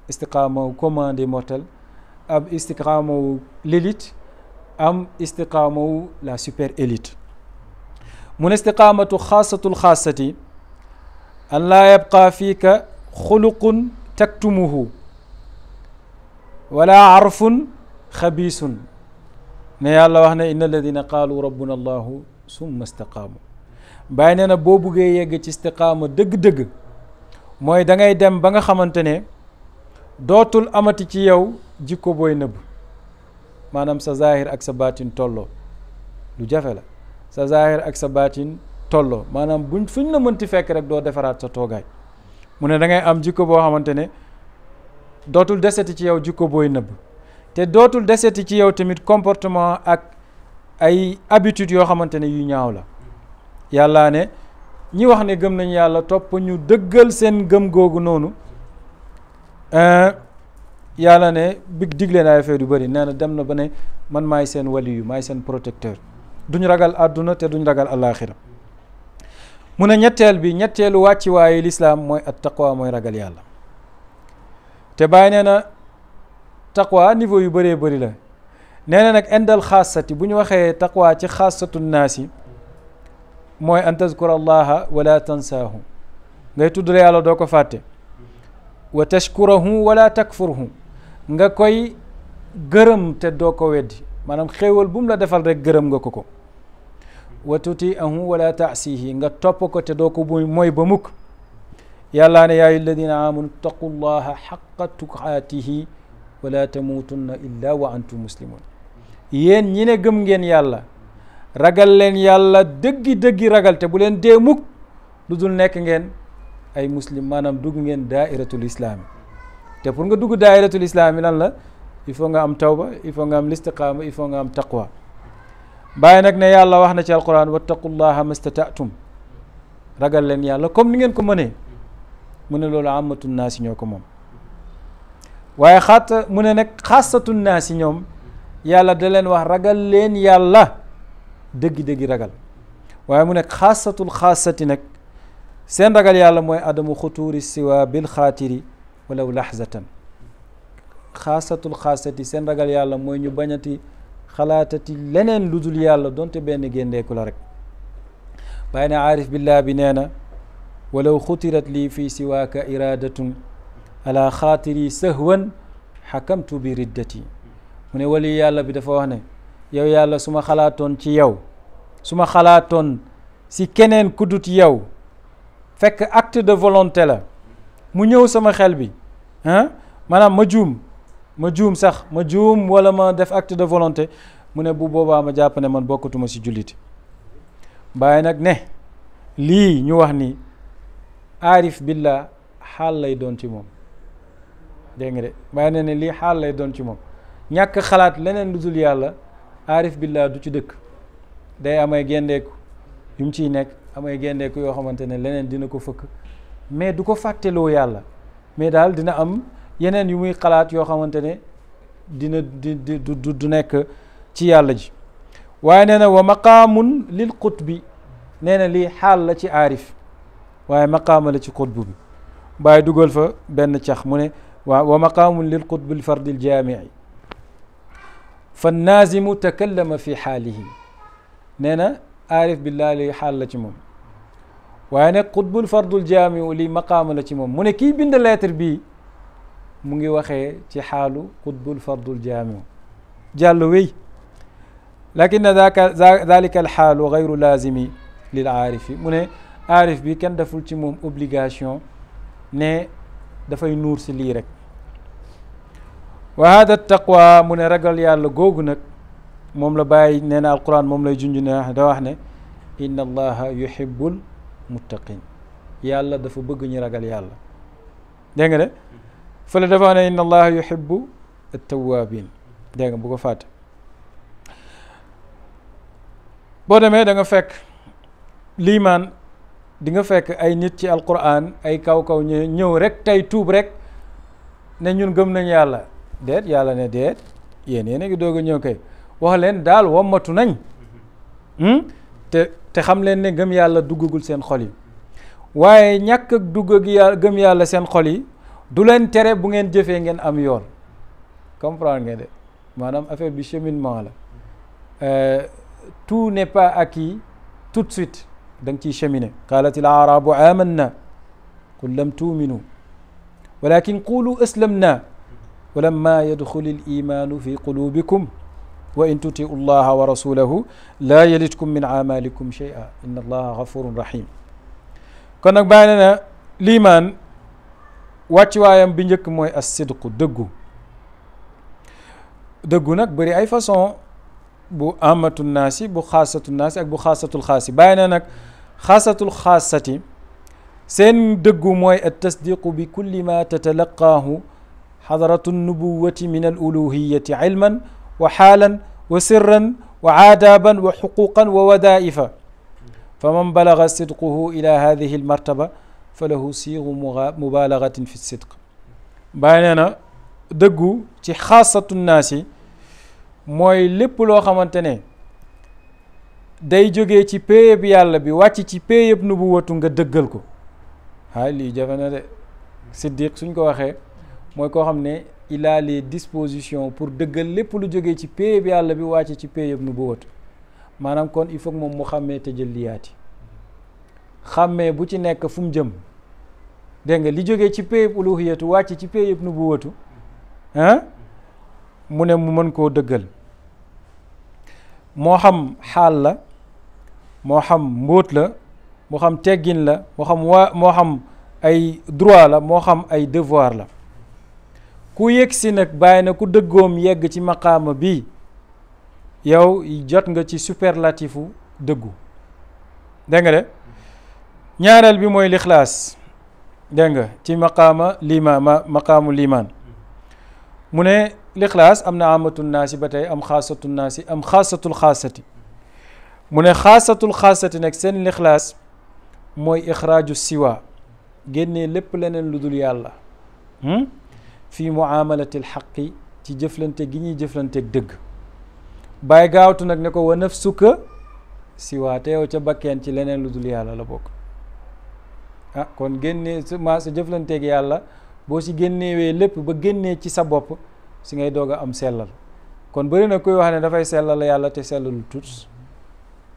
istiqaama wu commun des mortels am istiqaama wu l'élite am istiqaama wu la super élite mu ne istiqaamatu xaasatul xaasati an laa yabqa fiika xuluqun taktumuhu wala arfun xabiisun ne yàlla wax ne inna alladina qaalu rabbuna allahu summa istaqaamu Baay nee na boo buggee yegg ci istiqaama dëgg-dëgg mooy da ngay dem ba nga xamante ne dootul amati ci yow jikko booy nëbb maanaam sa zahir ak sa baatin tolloo lu jafe la sa zahir ak sa baatin tolloo maanaam fuñ la mënti fekk rek doo defaraat sa toogaay mu ne da ngay am jikko boo xamante ne dootul deseti ci yow jikko booy nëbb te dootul deseti ci yow tamit comportement ak ay habitudes yoo xamante ne yu ñaaw la yàlla ne ñi wax ne gëm nañ yàlla topp ñu dëggal seen gëm googu noonu yàlla ne big digle na ay affaire yu bëri nee na dem na ba ne man maay seen waliyu maay seen protecteur duñ ragal àdduna te duñ ragal alaaxira mu ne ñetteelu wàcci waaye lislaam mooy at taqwa mooy ragal yàlla te Baay nee na taqwa niveau yu bëree bëri la nee na nag indal xaasati bu ñu waxee taqwa ci xaasatu naasi mooy an tazkura allaha wala tansaahu ngay tudd yàlla doo ko fàtte wa tashkurahu wala takfurhu nga koy gërëm te doo ko weddi maanaam xéewal bu mu la defal rek gërëm nga ko wa tutiahu wala taasihi nga topp ko te doo ko mooy ba mukk yàlla ne yaa ayyuha alladina amanu taqu llaha xaqa tuqaatihi wala tamuutunna illa wa antum muslimun yéen ñi ne gëm ngeen yàlla ragal leen yàlla dëggi ragal te bu leen dee mukk lu dul nekk ngeen ay muslim maanaam dugg ngeen daairatul islaami te pour nga dugg daairatul islaami lan la il faut nga am tawba il faut nga am listiqaama il faut nga am taqwa Baay nag ne yàlla wax na ci alquran wattaqullaha mastataatum ragal leen yàlla comme ni ngeen ko mënee mu ne loolu amatu naasi ñoo ko moom waaye mu ne nag xaasatu naasi ñoom yàlla da leen wax ragal leen yàlla dëggi ragal waaye mu ne xaasatul xaasati nag seen ragal yàlla mooy adamu xutuuri siwa bil xaatiri walaw lahzatan xaasatul xaasati seen ragal yàlla mooy ñu bañati xalaatati leneen lu dul yàlla donte benn géndeeku la rek Baay ne aarif billah bi nee na walaw xutirat lii fii siwaaka iradatun ala xaatiri sahwan xakamtu bi riddati mu ne wali yàlla bi dafa wax ne yow yàlla su ma xalaatoon ci yow su ma xalaatoon si keneen kudut yow fekk acte de volonté la mu ñëw sama xel bi maanaam ma juum wala ma def acte de volonté mu ne bu boobaa ma jàpp ne man bokkatuma si julliti Baay nag ne lii ñu wax ni aarif billah xaal lay doon ci moom dégg nga de Baay ne lii xaal lay doon ci moom ñàkk xalaat leneen lu dul yàlla aarif billah du ci dëkk day amay gendeeku yu mu ciy nekk amay gendeeku yoo xamante ne leneen dina ko fëkk mais du ko fàtteloo yàlla mais daal dina am yeneen yu muy xalaat yoo xamante ne dina du nekk ci yàlla ji waaye nee na wa maqaamun lil qutbi nee na lii xaal la ci aarif waaye maqaama la ci qutb bi Baay dugal fa benn cax mu ne wa maqaamun lil qutbi l fardil jaamici fa naazimu takallama fi xaalihi nee na aarif billah li xaal la ci moom waaye nag qutbul fardul jaamiu li maqaama la ci moom mu ne kii bind lettre bii mu ngi waxee ci xaalu qutbul fardul jaamiu jàll wéy lakin dalika alxaalu gayru laazimi lil aarifi mu ne aarif bi kenn deful ci moom obligation ne dafay nuur si lii rek wa hada taqwa mu ne ragal yàlla googu nag moom la bàyyi nee na alquran moom lay junj ne da wax ne inna allaha yuhibbul muttaqin yàlla dafa bëgg ñu ragal yàlla dégg nga de fële dafa wax ne inna allaha yuhibbu at-tawwabin dégg nga bu ko fàtte boo demee da nga fekk liimaan di nga fekk ay nit ci alquran ay kaw ñëw rek tey tuub rek ne ñun gëm nañ yàlla déet yàlla ne déet yéen a ngi doog a ñëw kay wax leen daal wommatu nañ te xam leen ne gëm yàlla duggagul seen xol yi waaye ñàkk ak dugg ak gëm yàlla seen xol yi du leen tere bu ngeen jëfee ngeen am yoon comprendre ngeen de maanaam affaire bi cheminement la tout n'est pas acquis tout de suite da nga ciy cheminer qaalatil aarabu amanna qul lam tuuminu walakin qulu aslamna walamma yadxuli limaanu fi qulubikum wa in tutiu llaha wa rasulahu laa yalitkum min amalikum shay'a inna allaha gafurun rahim kon nag bàyyi na liimaan wàccuwaayam bi njëkk mooy as sidqu dëggu nag bëri ay façon bu amatu naasi bu xaasatu naasi ak bu xaasatul xaasi bàyyi na nag xaasatul xaasati seen dëggu mooy at tasdiqu bi kulli ma tatalaqaahu xadaratu nubuwati min al uluhiyati ilman wa xaalan wa sirran wa aadaaban wa xuquqan wa wadaifa fa man balaga sidquhu ila hadihi al martaba fa lahu siiru mubalagatin fi sidq bàyyi nee na dëggu ci xaasatu naasi mooy lépp loo xamante ne day jógee ci péyeb yàlla bi wàcc ci péyeb nubuwatu nga dëggal ko lii jafe na de siddiq suñ ko waxee mooy koo xam ne il a les dispositions pour dëggal lépp lu jógee ci péyeb yàlla bi wàcc ci péyeb nubuwatu maanaam kon il faut moom mu xàmmee tajalliyaati xàmmee bu ci nekk fu mu jëm dégg nga li jógee ci péyeb uluhiyatu wàcc ci péyeb nubuwatu mu ne mu mën koo dëggal moo xam xaal la moo xam mbóot la moo xam teggin la moo xam ay droit la moo xam ay devoir la ku yegg si nag bàyyi na ku dëggoom yegg ci maqaama bi yow jot nga ci superlatifu dëggu dégg nga de ñaareel bi mooy lixlaas dégg nga ci maqaamu liimaan mu ne lixlaas am na amatul naasi ba tey am xaasatul naasi am xaasatul xaasati mu ne xaasatul xaasati nag seen lixlaas mooy ixraaju siwa génnee lépp leneen lu dul yàlla fii muamalatil xaqi ci jëflante gi ñuy jëflanteeg dëgg bàyyi gaawtu nag ne ko wa nafsuka siwa te yow ca bakkeen ci leneen lu dul yàlla la bokk kon génnee sa jëflanteeg yàlla boo si génnewee lépp ba génnee ci sa bopp si ngay doog a am sellal kon bëri na koy wax ne dafay sellal yàlla te sellalul tut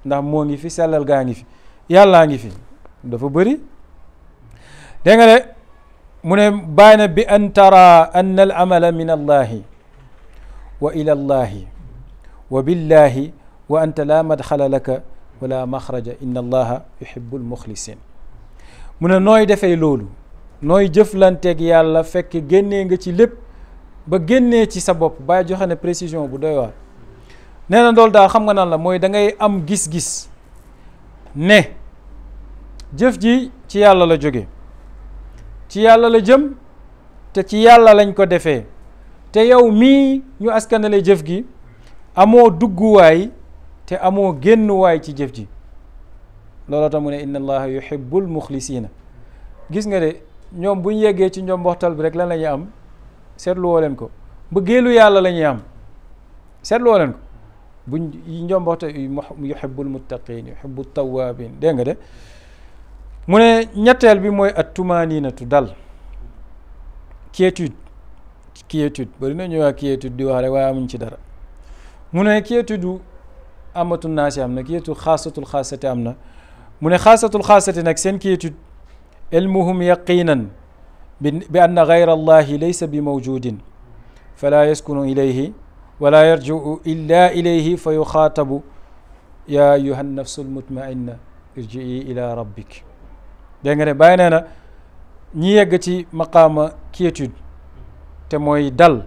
ndax moo ngi fi sellal gaa ngi fi yàllaa ngi fi dafa bëri dégg nga de mu ne bàyyi na bi an tara anna al amala min allahi wa ila allahi wa billahi wa anta la madxala laka wala maxraja inna allaha yuhibu almuxlisin mu ne nooy defee loolu nooy jëflanteeg yàlla fekk génnee nga ci lépp ba génnee ci sa bopp bàyyi joxe ne précision bu doy waar nee na loolu daal xam nga nan la mooy da ngay am gis-gis ne jëf ji ci yàlla la jóge ci yàlla la jëm te ci yàlla lañ ko defee te yow mii ñu askanale jëf gi amoo dugguwaay te amoo génnuwaay ci jëf ji looloo tax mu ne inna allaha yuhibbul muxlisina gis nga de ñoom bu ñu yeggee ci njomboxtal bi rek lan la ñuy am seetlu woo leen ko bëggeelu yàlla la ñuy am seetlu woo leen ko buñ njomboxtal yuhibbul muttaqin yuhibbut tawabin dégg nga de mu ne ñetteel bi mooy at tumaninatu dal quiétude bari na ñuy wax quiétude di wax rek waaye amuñ ci dara mu ne quiétude amatul naasi am na quiétude xaasatul xaasati am na mu ne xaasatul xaasati nag seen quiétude ilmuhum yaqinan bi anna gayra allahi laysa bi mawjudin fala yaskunu ilayhi wala yarjiu illa ilayhi fa yuxaatabu ya ayuha nafsu almutmainna irjii ila rabbik dégg nga ne bàyyi nee na ñi yegg ci maqaama quiétude te mooy dal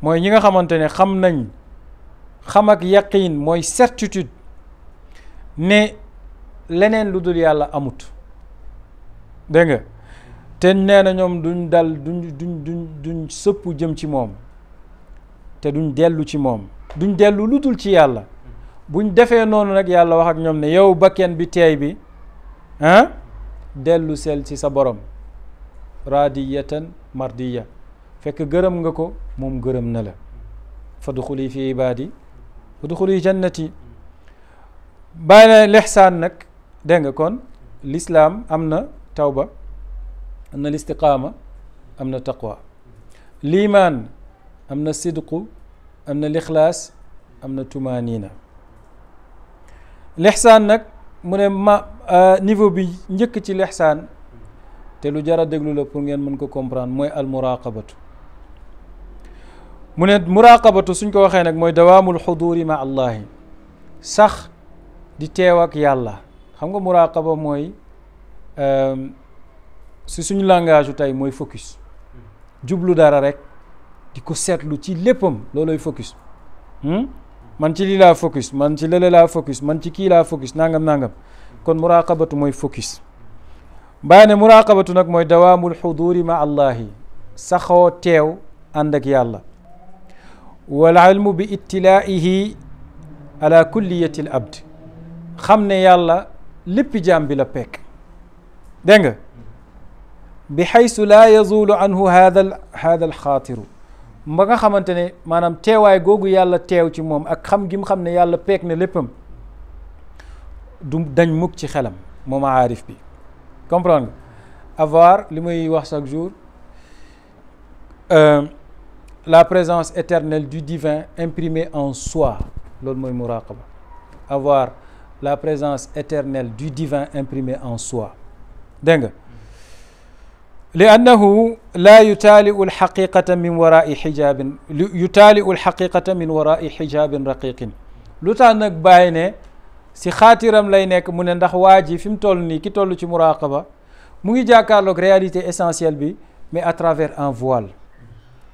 mooy ñi nga xamante ne xam ak yaqiin mooy certitude ne leneen lu dul yàlla amut dégg nga te nee na ñoom duñ dal duñ sëpp jëm ci moom te duñ dellu ci moom duñ dellu lu dul ci yàlla buñ defee noonu nag yàlla wax ak ñoom ne yow bakken bi teey bi dellu sel ci sa borom radiyatan mardiya fekk gërëm nga ko moom gërëm na la fadxuli fi ibaadi fadxuli jannati bàyyi na lixsaan nag dégg nga kon l'islaam am na tawba am na listiqaama am na taqwa liimaan am na sidqu am na lixlaas am na tumaaniina lixsaan nag mu ne niveau bi njëkk ci lixsaan te lu jar a déglu la pour ngeen mën ko comprendre mooy al muraqabatu mu ne muraqabatu suñ ko waxee nag mooy dawaamul xuduuri ma allahi sax di teew ak yàlla xam nga muraqaba mooy si suñu langage u tey mooy focus jublu dara rek di ko seetlu ci léppam looloy focus man ci lii laa focus man ci lële laa focus man ci kii laa focus nangam kon muraqabatu mooy focus bàyyi ne muraqabatu nag mooy dawaamul xuduuri ma allahi saxoo teew ànd ak yàlla wal ilmu bi ittilaa'ihi ala kulliyati l abd xam ne yàlla léppi jaam bi la pekk dégg nga bi xaysu laa yazulu anhu hada al xaatiru ba nga xamante ne maanaam teewaay googu yàlla teew ci moom ak xam gi mu xam ne yàlla peek ne léppam du dañ mukk ci xelam moom aarif bi comprendre nga avoir li may wax chaque jour la présence éternelle du divin imprimée en soi loolu mooy muraqaba avoir la présence éternelle du divin imprimée en soi dégg nga li annahu laa yutaaliu alxaqiqata min warai xijaabin yutaaliu alxaqiqata min warai xijaabin raqiqin lu tax nag bàyyi ne si xaatiram lay nekk mu ne ndax waa ji fi mu toll nii ki toll ci muraqaba mu ngi jàkkaarloog réalité essentielle bi mais à travers un voile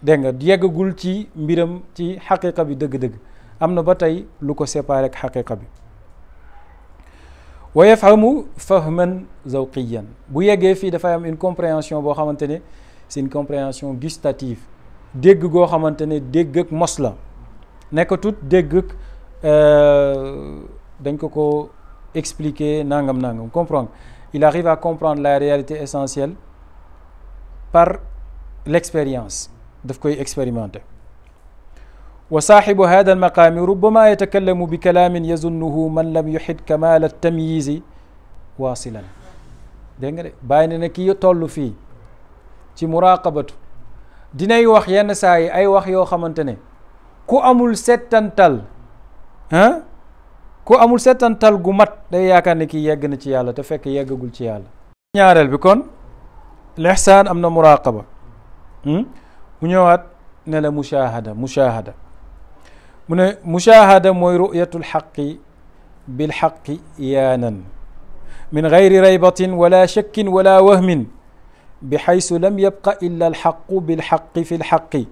dégg nga yeggagul ci mbiram ci xaqiqa bi dëgg-dëgg am na ba tey lu ko séparé ak xaqiqa bi wa yafhamu fahman zawqiyan bu yeggee fii dafay am une compréhension boo xamante ne c'est une compréhension gustative dégg goo xamante ne dégg ak mos la nekkatut dégg ak dañ ko expliquer nangam comprendre il arrive à comprendre la réalité essentielle par l'expérience daf koy expérimenter wa saaxibu hada almaqaami rubbama yatakallamu bi kalaamin yazunnuhu man lam yuxid kamaal altamyizi waasilan dégg nga de bàyyi ne ki toll fii ci muraqabatu dinay wax yenn saa yi ay wax yoo xamante ne ku amul settantal ku amul settantal gu mat day yaakaar ne kii yegg na ci yàlla te fekk yeggagul ci yàlla ñaareel bi kon lixsaan am na muraqaba mu ñëwaat ne la mushahada mu ne mushahada mooy ru'yatul xaqi bil xaqi yaanan min gayri raybatin wala shakkin wala wahmin bi xaysu lam yabqa illa alxaqu bilxaqi fi lxaqi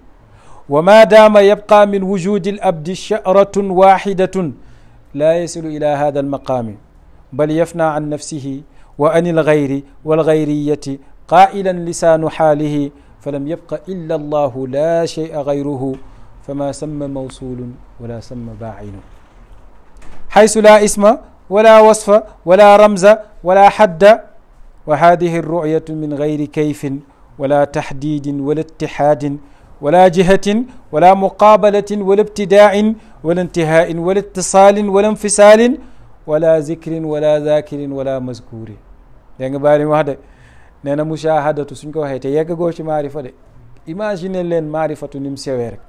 wa ma daama yabqa min wujudi al abdi sha'ratun waxidatun laa yasilu ila hada almaqaami bal yafna an nafsihi wa an algayri walgayriyati qaa'ilan lisaanu xaalihi falam yabqa illa allahu la shay'a gayruhu fama samma mawsulun wala samma baa'inu xaysu laa isma wala wasfa wala ramza wala xadda wa hadihi alru'yatu min gayri kayfin wala taxdiidin wala ittihaadin wala jihatin wala muqaabalatin wala ibtidaa'in wala intihaain wala ittisaalin wala infisaalin wala zikrin wala zakirin wala mazkurin dégg nga bàyyi li mu wax de nee na mushahadatu suñ ko waxee te yeggagoo ci maarifa de imagine leen maarifatu ni mu sewee rek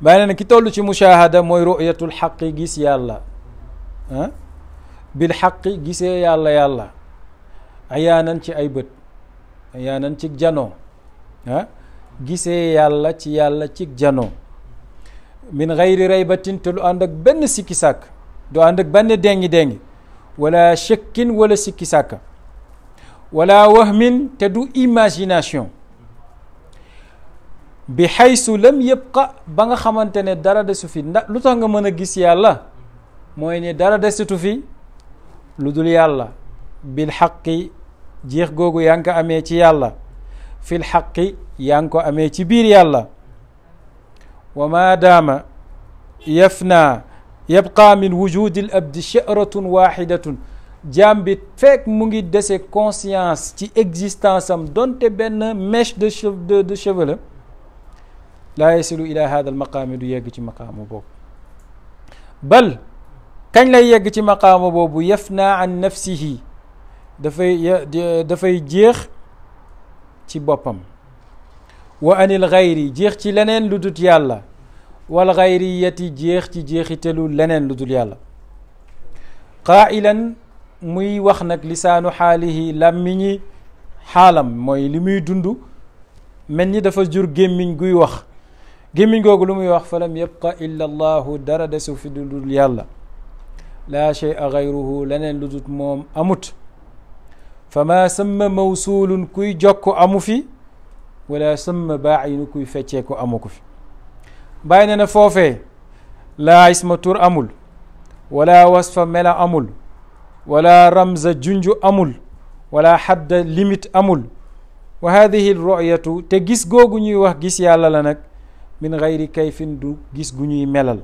bàyyi na ki toll ci mushahada mooy ru'yatul xaqi gis yàlla bil xaqi gisee yàlla ayaanan ci ay bët ayaanan ci janoo gisee yàlla ci janoo min gayri raybatin te lu ànd ak benn sikki sàkk du ànd ak benn déngi wala shakkin wala sikki sàkk wala wahmin te du imagination bi xaysu lam yabqa ba nga xamante ne dara desu fi ndax lu tax nga mën a gis yàlla mooy ne dara desutu fi lu dul yàlla bil xaqi jeex googu yaa ngi ko amee ci yàlla fil xaqi yaa ngi ko amee ci biir yàlla wa ma daama yafna yabqa min wujudi l abdi sha'ratun waxidatun jaam bi fekk mu ngi dese conscience ci existence am donte benn mèche de cheveux la laa yasilu ila hada al maqaami du yegg ci maqaama boobu bal kañ lay yegg ci maqaama boobu yafna an nafsihi dafay jeex ci boppam wa anil xayri jeex ci leneen lu dul yàlla wal xayriyati jeex ci jeexitalu leneen lu dul yàlla qaa'ilan muy wax nag lisaanu xaalihi làmmiñi xaalam mooy li muy dund mel ni dafa jur gémmiñ guy wax gémmiñ googu lu muy wax falam yabqa illa allahu dara desu fi dul yàlla laa shay'a gayruhu leneen lu dul moom amut fa ma samma mawsuulun kuy jokk amu fi wala samma baa'inu kuy feccee ko amu ko fi bàyyi na ne foofee laa isma tur amul wala wasfa mela amul wala ramza junju amul wala xadda limite amul wa hadihi ru'yatu te gis googu ñuy wax gis yàlla la nag min gayri kayfin du gis gu ñuy melal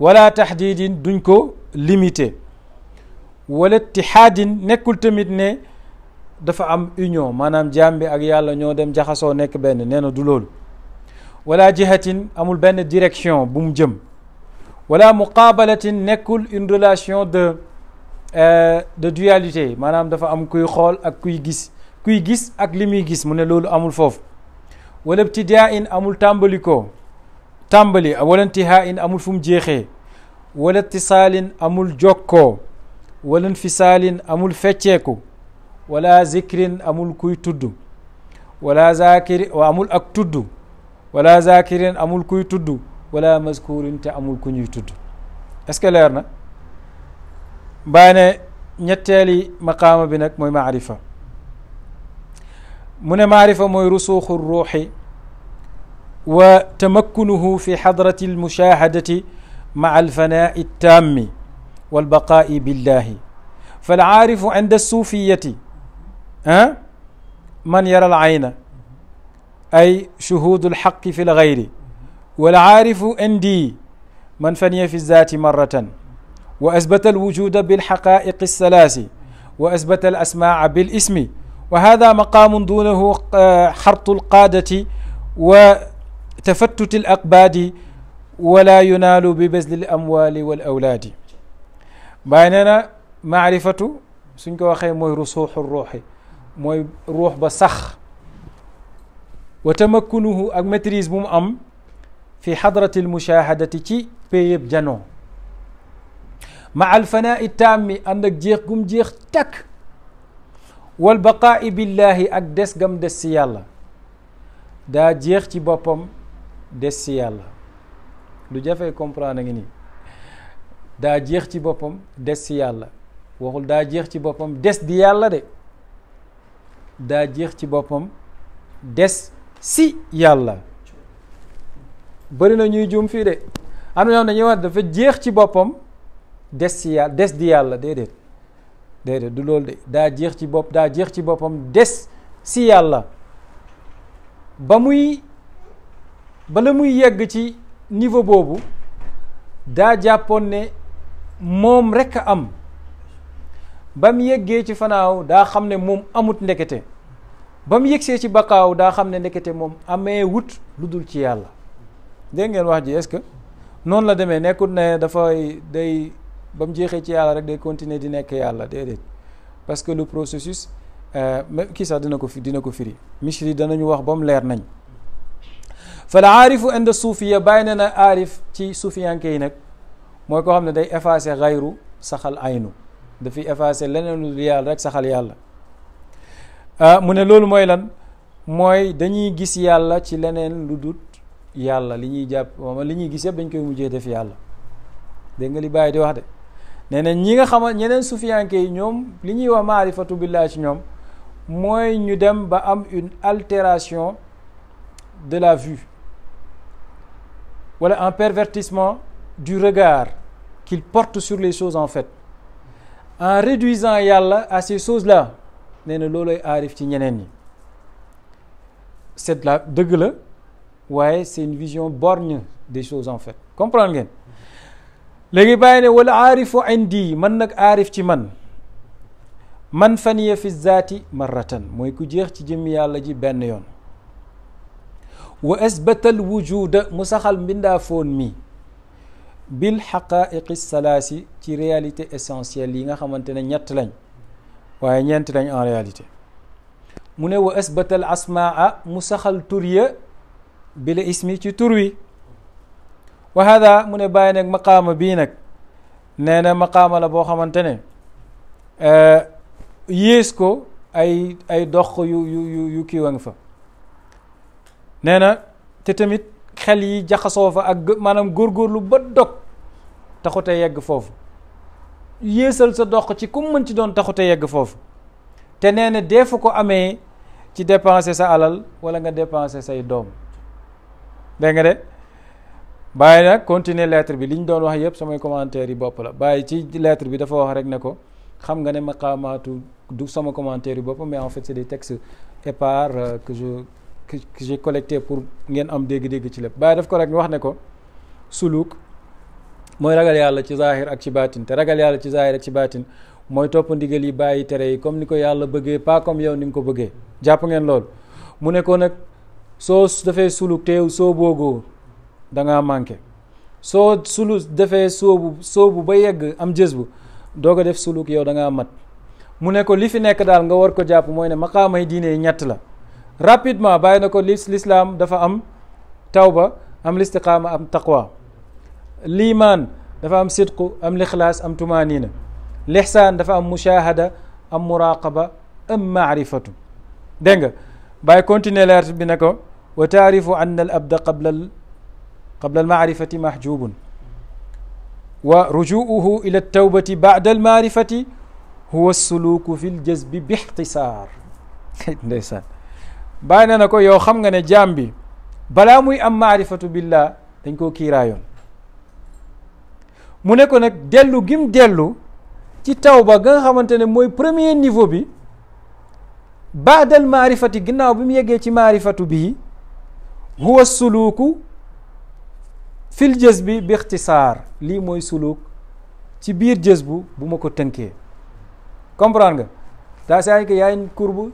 wala taxdiidin duñ ko limité wala ittihaadin nekkul tamit ne dafa am union maanaam jaam bi ak yàlla ñoo dem jaxasoo nekk benn nee na du loolu wala jihatin amul benn direction bu mu jëm wala muqabalatin nekkul une relation de dualité maanaam dafa am kuy xool ak kuy gis ak li muy gis mu ne loolu amul foofu wala ibtidaa'in amul tàmbali wala intihaa'in amul fu mu jeexee wala ittisaalin amul jokkoo wala infisaalin amul fecceeku wala zikrin amul kuy tudd wala zakiri amul ak tudd wala zakirin amul kuy tudd wala mazkurin te amul ku ñuy tudd est-ce que leer na bàyyi ne ñetteeli maqaama bi nag mooy maarifa mu ne maarifa mooy rusuuxu ruuxi wa tamakkunuhu fi xadrati almushahadati maa alfanaa'i التام والبقاء بالله فالعارف عند الصوفية من يرى العين أي شهود الحق في الغير والعارف عندي من فني في الذات مرة وأثبت الوجود بالحقائق الثلاث وأثبت الأسماع بالاسم وهذا مقام دونه حرط القادة وتفتت الأقباد ولا ينال ببذل الأموال والأولاد بيننا معرفة suñ ko waxee mooy rusuuxu ruuxi mooy ruux ba sax wa tamakkunuhu ak maîtrise bu mu am fi xadrati almushahadati ci péyëb janoo ma alfanaa'i taammi ànd ak jeex gum jeex takk wal baqaa'i billahi ak des gam des si yàlla daa jeex ci boppam des si yàlla lu jafee comprendre ngi nii daa jeex ci boppam des si yàlla waxul daa jeex ci boppam des di yàlla de daa jeex ci boppam des si yàlla bëri na ñuy juum fii de am na ñoom dañuy wax dafa jeex ci boppam des si yàlla des di yàlla déedéet du loolu de daa jeex ci boppam des si yàlla bala muy yegg ci niveau boobu daa jàppoon ne moom rekk a am ba mu yeggee ci fanaaw daa xam ne moom amut ndekete ba mu yegsee ci baqaaw daa xam ne ndekete moom amee wut lu dul ci yàlla dégg ngeen wax ji est-ce que noonu la demee nekkut ne day ba mu jeexee ci yàlla rek day continuer di nekk yàlla déedéet parce que le processus même kii sax dina ko firi Mishri danañu wax ba mu leer nañ fa la aarifu inda suufiya bàyyi na na aarif ci suufiyanke yi nag mooy koo xam ne day effacer xayru saxal aynu dafay effacer leneen lu yàlla rek saxal yàlla mu ne loolu mooy lan mooy dañuy gis yàlla ci leneen lu dut yàlla li ñuy jàpp li ñuy gis yëpp dañ koy mujjee def yàlla dégg nga li bàyyi di wax de nee na ñi nga xamal ñeneen sufiyanke yi ñoom li ñuy wax maarifatu billah ci ñoom mooy ñu dem ba am une altération de la vue wala un pervertissement du regard qu'il porte sur les choses en fait en réduisant yàlla à ces choses-là nee na looloy aarif ci ñeneen ñi c'est la dëgg la waaye c'est une vision borgne des choses en fait comprendre ngeen léegi bàyyi ne wala aarifu indi man nag aarif ci man faniya fi zaati marratan mooy ku jeex ci jëmmi yàlla ji benn yoon wa asbatal wujuda mu saxal mbindaa foon mi bil xaqaiqi salaasi ci réalité essentielle yi nga xamante ne ñett lañ waaye ñeent lañ en réalité mu ne wa asbatal asmaa mu saxal tur ya bila ismi ci tur wi wa hada mu ne bàyyi nag maqaama bii nag nee na maqaama la boo xamante ne yées ko ay dox yu kiiwa nga fa nee na te tamit xel yi jaxasoo fa ak maanaam góorgóorlu ba dog taxute yegg foofu yéesal sa dox ci ku mën ci doon taxute yegg foofu te nee na dee fu ko amee ci dépenser sa alal wala nga dépenser say doom dégg nga de bàyyi nag continuer lettre bi li ñu doon wax yëpp samay commentaire yi bopp la bàyyi ci lettre bi dafa wax rek ne ko xam nga ne maqaamaatu du sama commentaire yi bopp mais en fait c'est des textes épars que j'ai collecté pour ngeen am dégg-dégg ci lépp bàyyi daf ko rek wax ne ko suluk mooy ragal yàlla ci zahir ak ci baatin te ragal yàlla ci zahir ak ci baatin mooy topp ndigal yi bàyyi tere yi comme ni ko yàlla bëggee pas comme yow ni nga ko bëggee jàpp ngeen loolu mu ne ko nag soo defee suluk teew soo boogoo da ngaa manqué soo defee soobu ba yegg am jës bu doo ko def suluk yow da ngaa mat mu ne ko li fi nekk daal nga war ko jàpp mooy ne maqaamay diine yi ñett la rapidement bàyyi na ko l'islam dafa am tawba am listiqaama am taqwa liimaan dafa am sidqu am lixlaas am tumaanina lixsaan dafa am mushahada am muraqaba am maarifatu dégg nga bàyyi continuer leer bi ne ko wa taarifu anna al abda qabla al maarifati mahjubun wa rujuuhu ila tawbati ba'da al maarifati huwa suluku fi l jazbi bi ixtisaar ndeysaan bàyyi na ko yow xam nga ne jaam bi balaa muy am maarifatu billah dañ koo kiiraayoon mu ne ko nag dellu gim dellu ci tawba ga nga xamante ne mooy premier niveau bi baadal maarifati ginnaaw bi mu yeggee ci maarifatu bii huwa suluku fil jës bi bi ixtisaar lii mooy suluk ci biir jës bu ma ko tënkee comprendre nga daa saa que y a une courbe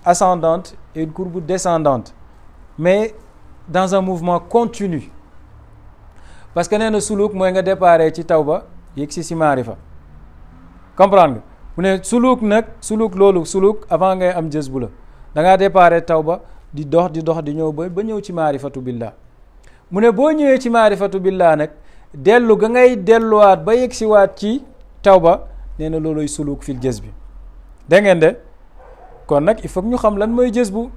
ascendante et une courbe descendante mais dans un mouvement continu parce que nee na suluk mooy nga déparé ci tawba yegg si maarifa comprendre nga mu ne suluk nag suluk avant ngay am jës bu la da ngaa déparé tawba di dox di ñëw ba ñëw ci maarifatu billah mu ne boo ñëwee ci maarifatu billah nag dellu ga ngay delluwaat ba yegg si waat ci tawba nee na looloy suluk fil jës bi dégg ngeen de kon nag il faut ñu xam lan mooy jës bu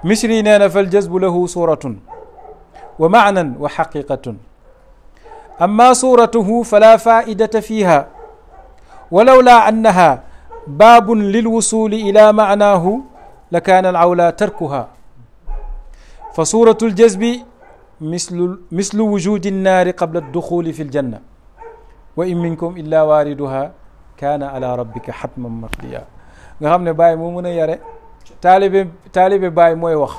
misri nee na fal jës bu lahu suratun wa maanan wa xaqiqatun amma suratuhu fala faidata fiha walawla annaha baabun lilwusuli ila maanaahu la kaana alawla tarkuha fa suratu ljazbi mislu wujudi nnaari qabla adduxuli fi ljanna wa in minkum illa waariduha kaana ala rabbika xatman maqdiya nga xam ne Baye moo mën a yare taalibe Baye mooy wax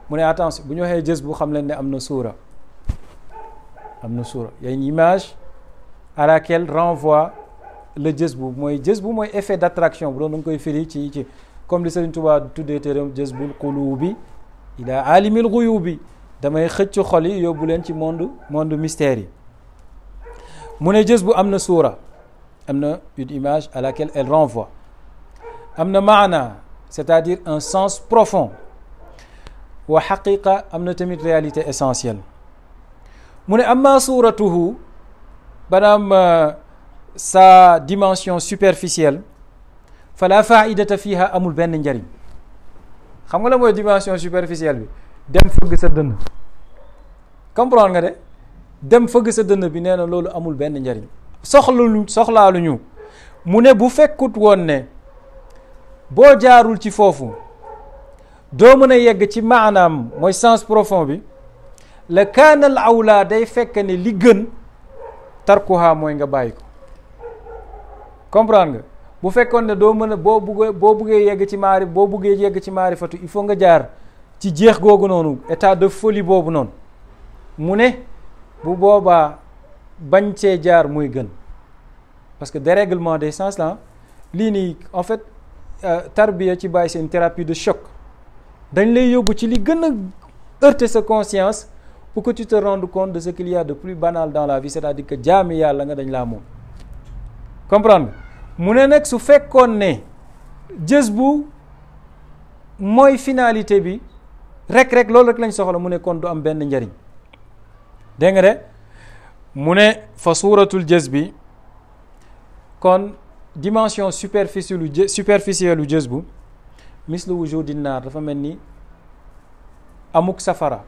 mu ne attention bu ñu waxee jës bu xam leen ne am na suura y a une image à laquelle renvoie le jës bu mooy effet d'attraction bu doon da nga koy firi ci comme li Serigne Touba tuddee téeram jazbul qulubi ila alimil ghuyubi damay xëcc xol yi yóbbu leen ci monde mystère yi mu ne jës bu am na suura am na une image à laquelle elle renvoie am na maana c'est-à-dire un sens profond wa xaqiqa am na tamit réalité essentielle mu ne amma suuratuhu banaam sa dimension superficielle fala faidata fiha amul benn njariñ xam nga la mooy dimension superficielle bi dem fëgg sa dënn comprendre nga de dem fëgg sa dënn bi nee na loolu amul benn njariñ soxlaaluñu mu ne bu fekkut woon ne boo jaarul ci foofu doo mën a yegg ci maanaam mooy sens profond bi la kaanal awlaa day fekk ne li gën tarkuha mooy nga bàyyi ko comprendre nga bu fekkoon ne doo mën a boo buggee yegg ci maarifatu il faut nga jaar ci jeex googu noonu état de folie boobu noonu mu ne bu boobaa bañ cee jaar muy gën parce que dérèglement des sens là lii nii en fait tarbiya ci bàyyi seen thérapie de choc dañ lay yóbbu ci li gën a heurter sa conscience pour que tu te rendes compte de ce qu'il y a de plus banal dans la vie, c'est-à-dire que jaami yàlla nga dañ laa moom comprendre mu ne nag su fekkoon ne jës bu mooy finalité bi rek loolu rek lañ soxla mu ne kon du am benn njariñ dégg nga de mu ne fa suuratul jës bi kon dimension superficielle u jës bu mislu wujudi naar dafa mel ni amuk safara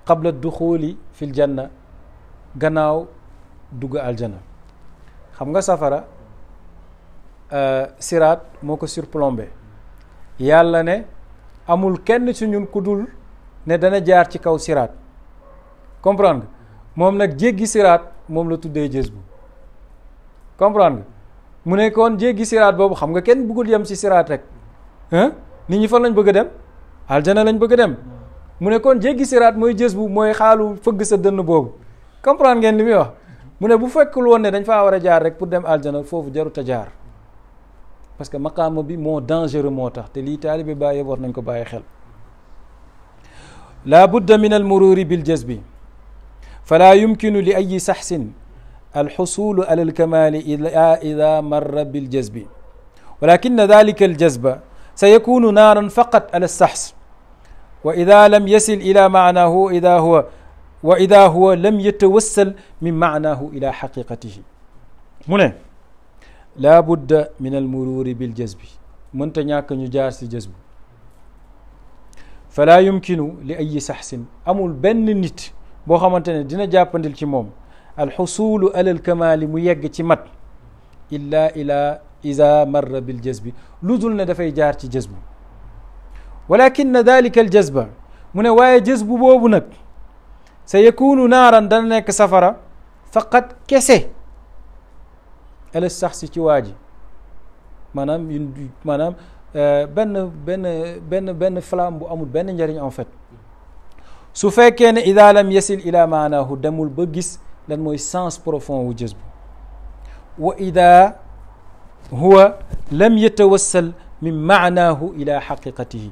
qabla duxuli fil janna gannaaw dugg aljana xam nga safara siraat moo ko surplombé yàlla ne amul kenn ci ñun ku dul ne dana jaar ci kaw siraat comprendre nga moom nag jéggi siraat moom la tuddee jës bu comprendre nga mu ne kon jéggi siraat boobu xam nga kenn bëggul yem ci siraat rek nit ñi fan lañ bëgg a dem aljana lañ bëgg a dem mu ne kon jéggi siraat mooy jës bu mooy xaalu fëgg sa dënn boobu comprendre ngeen li muy wax mu ne bu fekkul woon ne dañ faa war a jaar rek pour dem aljana foofu jarut a jaar parce que maqaama bi moo dangereux moo tax te lii taalibe bàyyi war nañ ko bàyyi xel la budda min al mururi bil jazbi fala yumkinu li ayi saxsin alxusulu ala alkamali ida marra bil jazbi walakin dalika al jazba sayakunu naaran faqat ala alsaxs wa ida lam yasil ila maanahu ida huwa lam yatawassal min maanahu ila xaqiqatihi mu ne laa budda min al mururi bil jazbi mënta ñàkk ñu jaar si jazbu fala yumkinu li ayi saxsin amul benn nit boo xamante ne dina jàppandil ci moom alxusulu alal kamaali mu yegg ci mat illa ida marra bil jazbi lu dul ne dafay jaar ci jazbu walakin dalika al jazba mu ne waaye jazbu boobu nag sa yakunu naaran dana nekk safara faqat kese ala sax si ci waa ji maanaam benn flamme bu amul benn njariñ en fait su fekkee ne ida lam yasil ila maanaahu demul ba gis lan mooy sens profond wu jazbu wa ida huwa lam yatawassal min maanaahu ila xaqiqatihi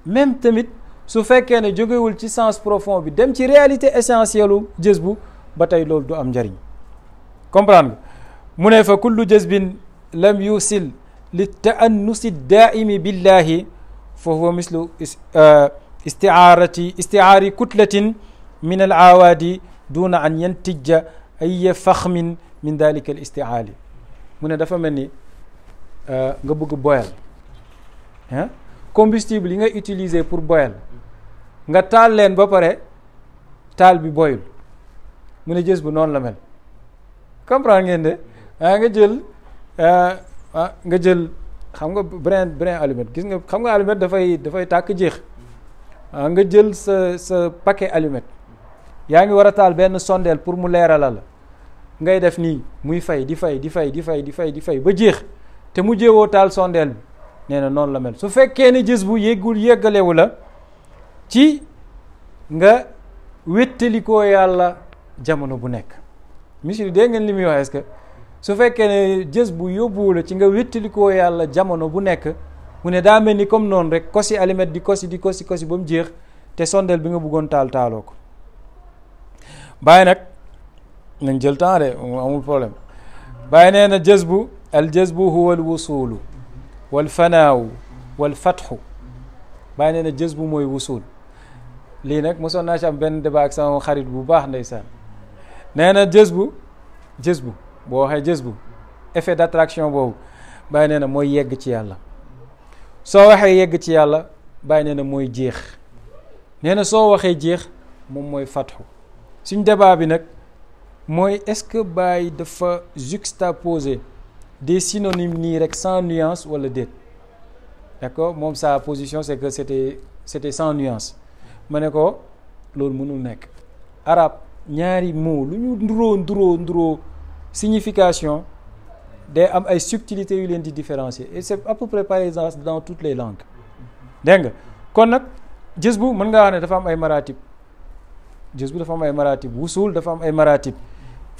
même tamit su fekkee ne jógewul ci sens profond bi dem ci réalité essentielle u jazbu ba tey loolu du am njariñ comprendre nga mu ne fa kullu jazbin lam yusil li taannusi daaimi billahi fa huwa mislu istiaari kutlatin min al awaadi duna an yantija ay faxmin min dalika al istiaali mu ne dafa mel ni nga bëgg boyal combustible yi nga utiliser pour boyal nga taal leen ba pare taal bi boyul mu ne jës bu noonu la mel comprendre ngeen de nga jël xam nga brin allumette gis nga xam nga allumette dafay tàkk jeex nga jël sa paquet allumette yaa ngi war a taal benn sondeel pour mu leerala la ngay def nii muy fay di fay ba jeex te mu jéewoo taal sondeel bi nee na noonu la mel su fekkee ne jës bu yeggalewu la ci nga wéttalikoo yàlla jamono bu nekk monsieur dégg ngeen li muy wax est-ce que su fekkee ne jës bu yóbbuwu la ci nga wéttalikoo yàlla jamono bu nekk mu ne daa mel ni comme noonu rek kosi allumette di kosi ba mu jeex te sondeel bi nga bëggoon taaloo ko bàyyi nag nañ jël temps de amul problème bàyyi nee na jazbu al jazbu huwa al wusulu wal fanaawu wal fatxu bàyyi nee na jazbu mooy wusul lii nag mosoon naa ci am benn débat ak sama xarit bu baax ndeysaan nee na jazbu boo waxee jazbu effet d'attraction boobu bàyyi nee na mooy yegg ci yàlla soo waxee yegg ci yàlla bàyyi nee na mooy jeex nee na soo waxee jeex moom mooy fatxu suñ débat bi nag mooy est-ce que Baye dafa juxtaposer des synonymes nii rek sans nuance wala déet d'accord moom sa position c'est que c'était sans nuance ma ne ko loolu mënul nekk arabe ñaari mots lu ñu nduroo signification day am ay subtilités yu leen di différencier et c'est à peu près par exemple dans toutes les langues dégg nga kon nag jës bu mën nga wax ne dafa am ay maratib jës bu dafa am ay maratib wusul dafa am ay maratib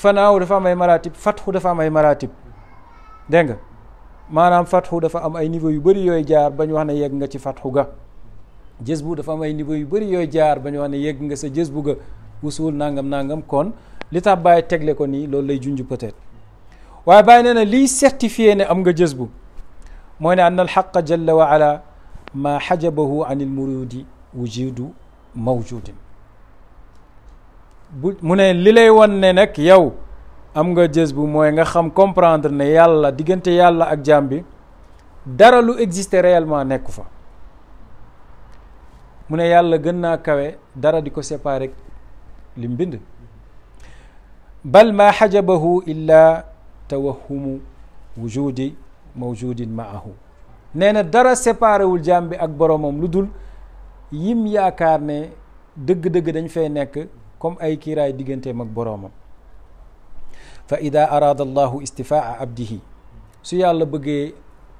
fanaaw dafa am ay maratib fatxu dafa am ay maratib dégg nga maanaam fatxu dafa am ay niveau yu bëri yooyu jaar ba ñu wax ne yegg nga ci fatxu ga jës bu dafa am ay niveau yu bëri yooyu jaar ba ñu wax ne yegg nga sa jës bu ga usul nangam kon li tax bàyyi tegle ko nii loolu lay junj peut-être waaye bàyyi nee na liy certifié ne am nga jës bu mooy ne anna alxaqa jalla wa ala ma xajabahu an il murudi wujudu mawjudin mu ne li lay wan ne nag yow am nga jës bu mooy nga xam comprendre ne yàlla diggante yàlla ak jaam bi dara lu exister réellement nekku fa mu ne yàlla gën naa kawe dara di ko séparer lim bind bal ma xajabahu illa tawahumu wujudi mawjudin maahu nee na dara séparé wul jaam bi ak boromam lu dul yim yaakaar ne dëgg-dëgg dañ fay nekk comme ay kiiraay digganteem ak boromam fa ida araada allahu istifaa abdihi su yàlla bëggee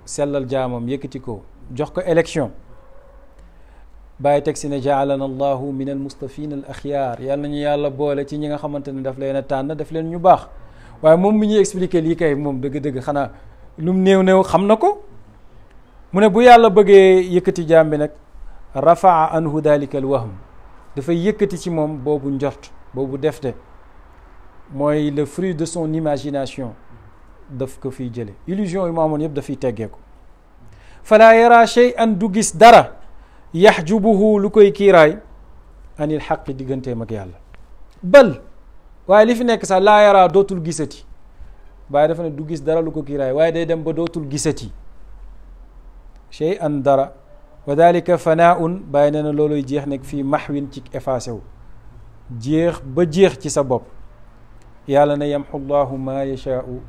sellal jaamam yëkkati ko jox ko élection bàyyi teg si ne jaalana allahu min al mustafina al axyaar yàlla nañu yàlla boole ci ñi nga xamante ne daf leen a tànn daf leen ñu baax waaye moom mi ñuy expliquer lii kay moom dëgg-dëgg xanaa lu mu néew xam na ko mu ne bu yàlla bëggee yëkkati jaam bi nag rafaa anhu dalika al wahm dafay yëkkati ci moom boobu njort boobu defte mooy le fruit de son imagination daf ko fiy jële illusion yi mu amoon yëpp dafiy teggeeku fala yara shay'an du gis dara yaxjubuhu lu koy kiiraay anil xaqi digganteem ak yàlla bal waaye li fi nekk sax laa yara dootul gisati waaye dafa ne du gis dara lu ko kiiraay waaye day dem ba dootul gisati shay'an dara wa dalika fanaun bàyyi nee na looluy jeex nekk fii maxwin ci effacé wu jeex ba jeex ci sa bopp yàlla ne yamxu llahu ma yashaau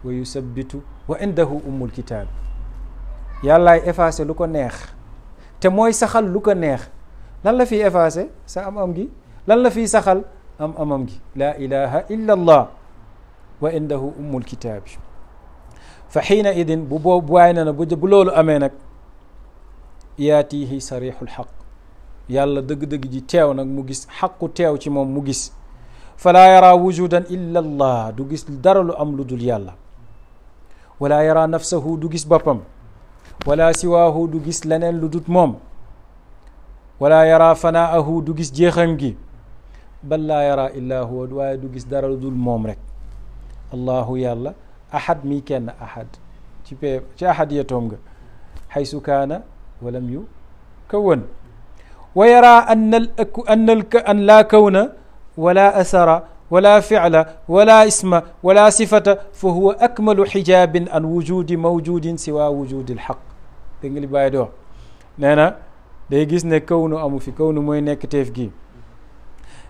wa yusabbitu wa indahu ummul kitaab yàllaay effacé lu ko neex te mooy saxal lu ko neex lan la fiy effacé sa am gi lan la fiy saxal amam gi laa ilaha illa allah wa indahu ummul kitaab fa xiina idin bu boobu waay na bu loolu amee nag yaatihi sarixul xaq yàlla dëgg-dëgg ji teew nag mu gis xaqu teew ci moom mu gis falaa yara wujudan illa allah du gis dara lu am lu dul yàlla wala yara nafsahu du gis boppam wala siwaahu du gis leneen lu dut moom wala yara fanaahu du gis jeexam gi bal laa yara illa huwa waaye du gis dara lu dul moom rek allahu yàlla ahad mi kenn ahad ci ahad yetoom nga xaysu kaana walam yu kawan wa yara an laa kawna wala asara wala ficla wala isma wala sifata fa huwa akmalu xijaabin an wujudi mawjudin siwa wujudi lxaq dégg nga li bàyyi di wax nee na day gis ne kawnu amu fi kawnu mooy nekk teef gi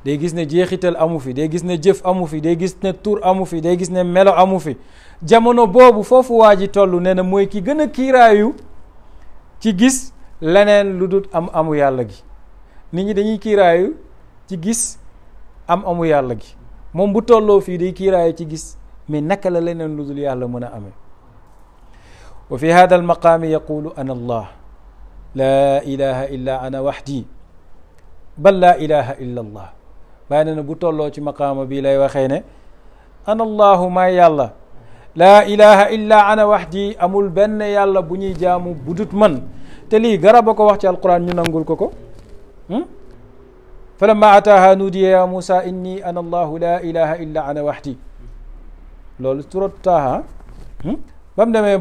day gis ne jeexital amu fi day gis ne jëf amu fi day gis ne tur amu fi day gis ne melo amu fi jamono boobu foofu waa ji toll nee na mooy ki gën a kiiraayu ci gis leneen lu dul amu yàlla gi nit ñi dañuy kiiraayu ci gis amu yàlla gi moom bu tolloo fii day kiiraayu ci gis mais naka la leneen lu dul yàlla mën a amee wa fi hada al maqaami yaqulu ana allah laa ilaha illa ana waxdi bal laa ilaha illa allah bàyyi na bu tolloo ci maqaama bii lay waxee ne ana allahu maay yàlla laa ilaha illa ana waxdi amul benn yàlla bu ñuy jaamu bu dut man te lii garab a ko wax ci alquran ñu nangul ko falamma ataaha nuudiya ya Muusa inni ana allahu laa ilaha illa ana waxdi loolu surat Taaha ba mu demee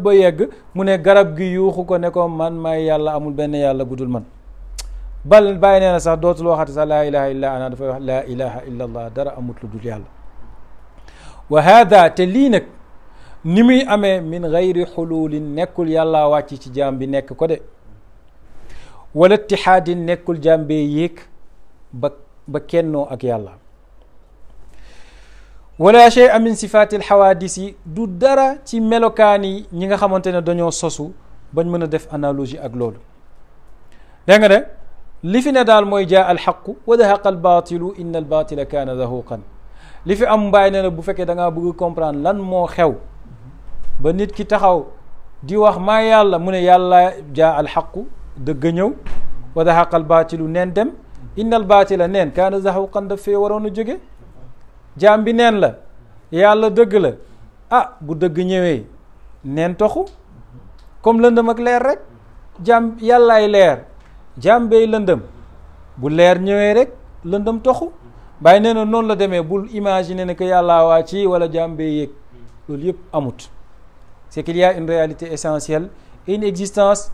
ba yegg mu ne garab gi yuuxu ko ne ko man maay yàlla amul benn yàlla bu dul man bal bàyyi nee na sax dootul waxati sax laa ilaha illa ana dafay wax laa ilaha illa allah dara amut lu dul yàlla wa hada te lii nag ni muy amee min gayri xuluulin nekkul yàlla wàcc ci jaam bi nekk ko de wala ittihaadin nekkul jaam bee yéeg ba kennoo ak yàlla wala shay'a min sifaati alxawaadis yi du dara ci melokaan yi ñi nga xamante ne dañoo sosu bañ mën a def analogie ak loolu dégg nga de li fi ne daal mooy jaa alxaqu wa dahaqa albaatilu inna albaatila kaana zahuqan li fi am mbaay ne na bu fekkee da ngaa bëgg comprendre lan moo xew ba nit ki taxaw di wax maa yàlla mu ne yàlla jaa alxaqu dëgg ñëw wa dahaqa albaatilu neen dem inna albaatila neen kaana zahuqan daf fee waroon a jóge jaam bi neen la yàlla dëgg la ah bu dëgg ñëwee neen toxu comme lëndëm ak leer rek jaam yàllaay leer jaam bay lëndëm bu leer ñëwee rek lëndëm toxu bàyyi nee na noonu la demee bul imaginer ne que yàllaa waa ci wala jaam bay yéeg loolu yëpp amut. C'est qu'il y a une réalité essentielle et une existence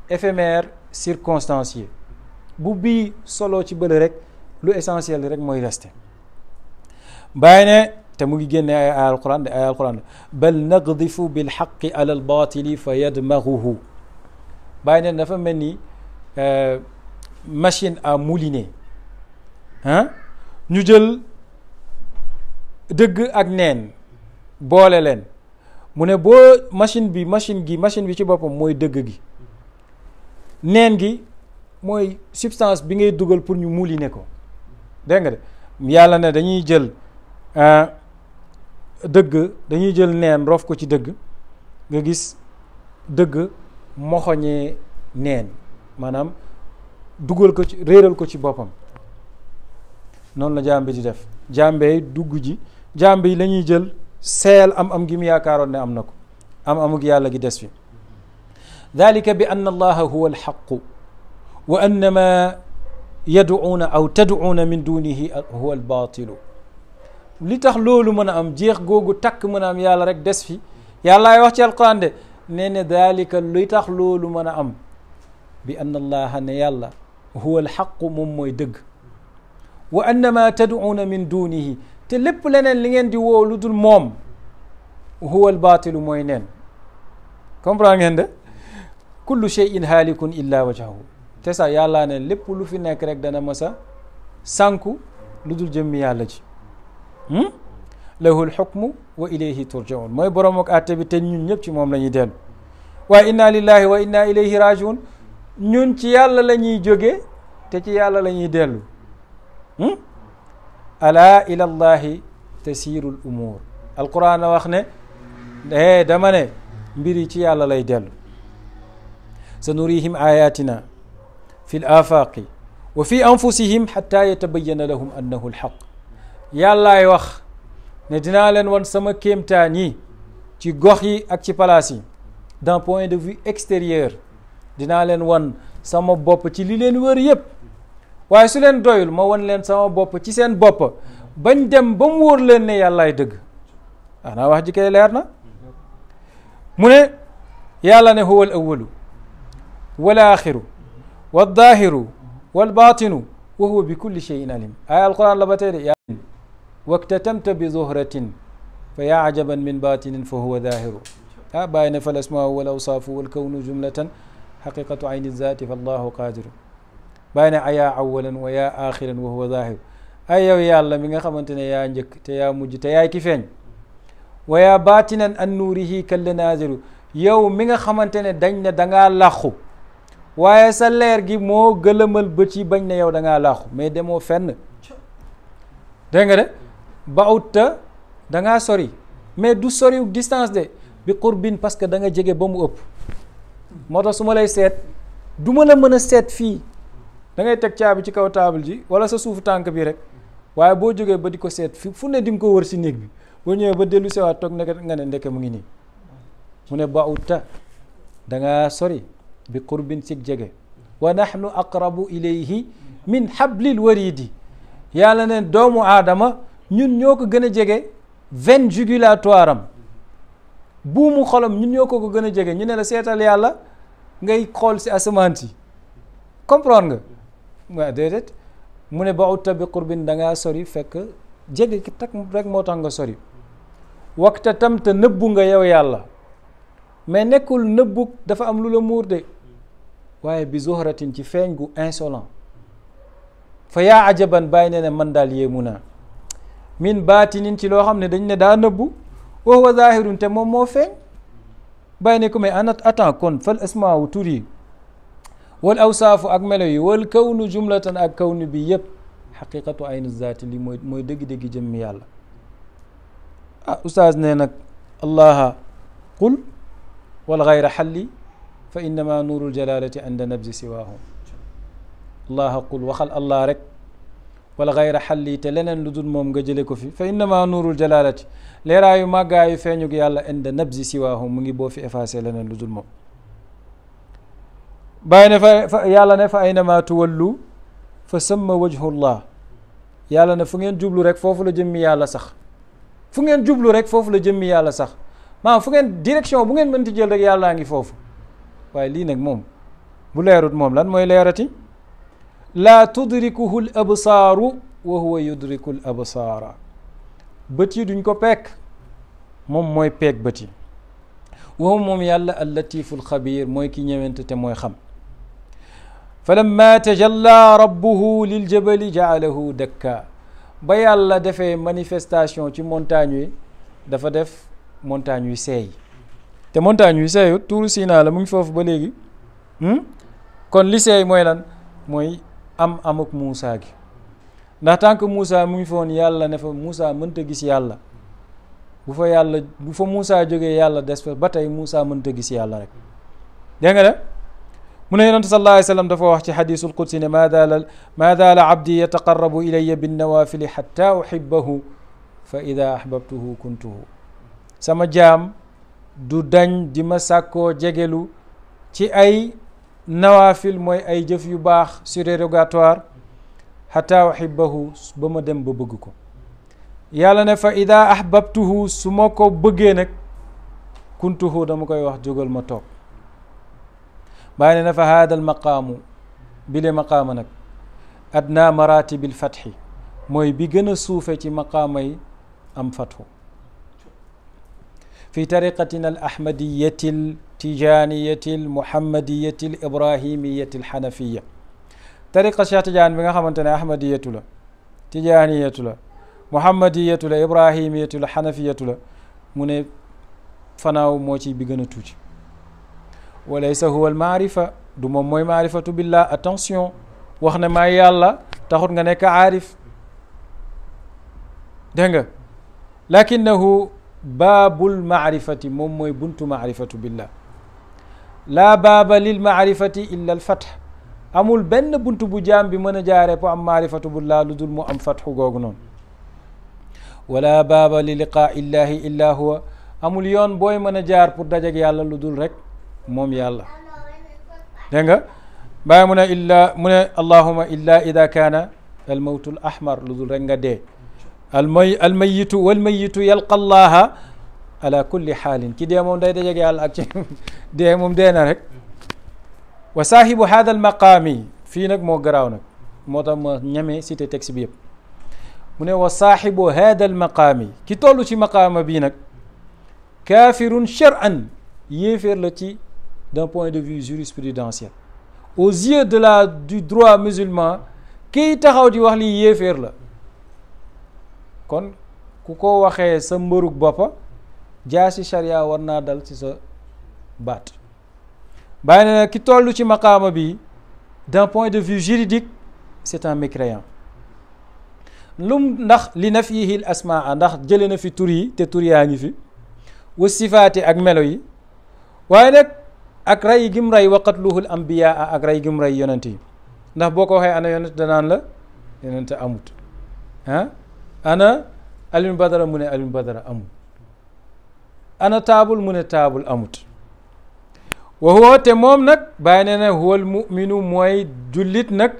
éphémère circonstanciée bu bii solo ci bële rek lu essentiel rek mooy resté bàyyi ne te mu ngi génne ay alquran de ay alquran bal naqdifu bil haqqi ala al batili fa yadmaghuhu bàyyi ne dafa mel ni machine à mouliner ah ñu jël dëgg ak neen boole leen mu ne boo machine bi ci boppam mooy dëgg gi neen gi mooy substance bi ngay dugal pour ñu mouliner ko dégg nga de yàlla ne dañuy jël dëgg dañuy jël neen rof ko ci dëgg nga gis dëgg moxoñee neen maanaam dugal ko ci réeral ko ci boppam noonu la jaam bi di def jàmbee dugg ji jàmbe yi la ñuy jël seel am gi mu yaakaaroon ne am na ko amuk yàlla gi des fi dalika bi anna allaha huwa alxaqu wa anna ma yad'uuna aw tad'uuna min dunihi huwa albatilu li tax loolu mën a am jeex googu takk mën a am yàlla rek des fi yàllaay wax ci alquran de nee ne dalika li tax loolu mën a am bi anna allaha ne yàlla huwa alxaqu moom mooy dëgg wa anna ma tad'uuna min dunihi te lépp leneen li ngeen di woo lu dul moom huwa albaatilu mooy neen comprendre ngeen de kullu shay'in haalikun illa wajhahu te sax yàllaa ne lépp lu fi nekk rek dana masa sànku lu dul jëmmi yàlla ji lahu lxukmu wa ilayhi turjaun mooy borom ak àtte bi te ñun ñëpp ci moom la ñuy dellu waaye inna lillahi wa inna ilayhi rajiun ñun ci yàlla la ñuy jóge te ci yàlla la ñuy dellu ala ila llahi tasiru l umuur alquran a wax ne dama ne mbir yi ci yàlla lay dellu sa nurihim ayatina fi l afaqi wa fi anfusihim xata yatabayana lahum annahu lxaq yàllaay wax ne dinaa leen wan sama kéemtaan yi ci gox yi ak ci palaas yi d'un point de vue extérieur dinaa leen wan sama bopp ci li leen wër yépp waaye su leen doyul ma wan leen sama bopp ci seen bopp bañ dem ba mu wóor leen ne yàllaay dëgg ana wax ji kay leer na mu ne yàlla ne huwa al awalu wal axiru wal daahiru wal baatinu wa huwa bi kulli shay'in alim ay alquran la ba tey de yaa waktatamta bi zuhratin fa yaa ajaban min baatinin fa huwa daahiru bàyyi ne fal asmaau wal awsaafu wal kawnu jumlatan xaqiqatu ayni zaati fa allahu qaadiru bàyyi ne ayaa awalan wa yaa axiran wa huwa daahiru ay yow yàlla mi nga xamante ne yaa njëkk te yaa mujj te yaay ki feeñ wa yaa baatinan an nuurihi kalla naaziru yow mi nga xamante ne dañ ne dangaa làqu waaye sa leer gi moo gëlëmal bët yi bañ ne yow dangaa làqu mais demoo fenn dégg nga de ba'udta dangaa sori mais du soriw distance de bi qurbin parce que da nga jege ba mu ëpp moo tax su ma lay seet du ma la mën a seet fii da ngay teg caabi ci kaw taabal ji wala sa suufu tànk bi rek waaye boo jógee ba di ko seet fi fu ne di nga ko wër si néeg bi boo ñëwee ba dellu sewaat toog nga ne ndeke mu ngi nii mu ne ba'udta dangaa sori bi qurbin sig jege wa nahnu aqrabu ilayhi min hablil waridi yàlla ne doomu aadama ñun ñoo ko gën a jege veine jugulatoire am buumu xolam ñun ñoo ko gën a jege ñu ne la seetal yàlla ngay xool si asamaan si comprendre nga waaw déedéet mu ne ba'udta bi qurbin dangaa sori fekk jege ki tak rek moo tax nga sori waxta tam te nëbbu nga yow yàlla mais nekkul nëbbu dafa am lu la muur de waaye bi zuhratin ci feeñ gu insolent fa yaa ajaban bàyyi ne man daal yéemu naa min baatinin ci loo xam ne dañ ne daa nëbbu wa huwa zahirun te moom moo feeñ bàyyi ne ko mais anat attends kon fal asmaawu tur yi wal awsaafu ak melo yi wal kawnu jumlatan ak kawnu bi yëpp xaqiqatu aynu zaati li mooy dëgg-dëgg jëmmi yàlla ustaaz ne nag allaha qul wal gayra xalli fa innama nuurul jalalati inda nabzi siwaahu allaha qul waxal allah rek wala gayra xalli te leneen lu dul moom nga jële ko fi fa innama nuurul jalalati leeraayu màggaayu feeñug yàlla inda nabzi siwaahu mu ngi boo fi effacé leneen lu dul moom bàyyi ne fa yàlla ne fa aynama tuwallu fa samma wajhullah yàlla ne fu ngeen jublu rek foofu la jëmmi yàlla sax fu ngeen jublu rek foofu la jëmmi yàlla sax maanaam fu ngeen direction bu ngeen mënti jël rek yàllaa ngi foofu waaye lii nag moom bu leerut moom lan mooy leerati laa tudrikuhu l absaaru wa huwa yudriku l absaara bët yi duñ ko peek moom mooy peek bët yi wa moom yàlla al latifu l xabiir mooy ki ñëwante te mooy xam fa lamma tajalla rabbuhu lil jabali jaalahu dakka ba yàlla defee manifestation ci montagne yi dafa def montagne yu seey te montagne yu seeyut tuuru Sinaa la mu ngi foofu ba léegi kon li seey mooy lan mooy amuk Muusa gi ndax tant que Muusa mu ngi foon yàlla ne fa Muusa mënta gis yàlla bu fa Muusa jógee yàlla des fa ba tey Muusa mënta gis yàlla rek dégg nga de mu ne yonent sallallahu alayhi wa sallam dafa wax ci xadisul qudsi ne maa daala abdi yataqarrabu ilayya binnawaafili xatta uhibbahu fa ida ahbabtuhu kuntuhu sama jaam du dañ di ma sàkkoo jegelu ci ay nawaafil mooy ay jëf yu baax surérogatoire xataa uhibbahu ba ma dem ba bëgg ko yàlla ne fa ida ahbabtuhu su ma ko bëggee nag kuntuhu dama koy wax jógal ma toog bàyyi ne na fa haada al maqaamu bile maqaama nag adna maratibil fatxi mooy bi gën a suufe ci maqaama yi am fatxu fi tariqatina al ahmadiyati al tijaniyati al muhammadiyati al ibrahimiyati al xanafiya tariqa Cheikh Tidiane bi nga xamante ne ahmadiyatu la tijaniyatu la muhammadiyatu la ibrahimiyatu la xanafiyatu la mu ne fanaaw moo ci bi gën a tuuti walaysa huwa al maarifa du moom mooy maarifatu billah attention wax ne maay yàlla taxut nga nekk aarif dégg nga lakinnahu baabul maarifati moom mooy buntu maarifatu billah laa baaba lil maarifati illa al fath amul benn buntu bu jaam bi mën a jaaree pour am maarifatu billah lu dul mu am fatxu googu noonu wala baaba li liqaa illahi illa huwa amul yoon booy mën a jaar pour dajeg yàlla lu dul rek moom yàlla dégg nga bàyyi mu ne allahuma illa ida kaana al mawtu al ahmar lu dul rek nga dee al mayitu wal mayitu yalqa allaha ala kulli xaalin ki dee moom day dajeg yàlla ak ci dee moom dee na rek wa saahibu hada al maqaami fii nag moo garaaw nag moo tax ma ñeme cité texte bi yëpp mu ne wa saahibu hada al maqaami ki toll ci maqaama bii nag kaafirun shar'an yéeféer la ci d'un point de vue jurisprudentiel aux yeux du droit musulman kiy taxaw di wax lii yéeféer la kon ku ko waxee sa mbërug boppa jaasi sharia war naa dal ci sa baat bàyyi na ki toll ci maqaama bi d'un point de vue juridique c'est un mécréant ndax li nafyihi l asmaa ndax jële na fi tur yi te tur yaa ngi fi wa sifaati ak melo yi waaye nag ak rey gim rey wa qatluhul ambiyaa ak rey gim rey yonent yi ndax boo ko waxee ana yonent danaan la yonent amut ana Alioune Badara mu ne Alioune Badara amut ana taabul mu ne taabul amut wa huwa te moom nag bàyyi ne ne huwal muminu mooy jullit nag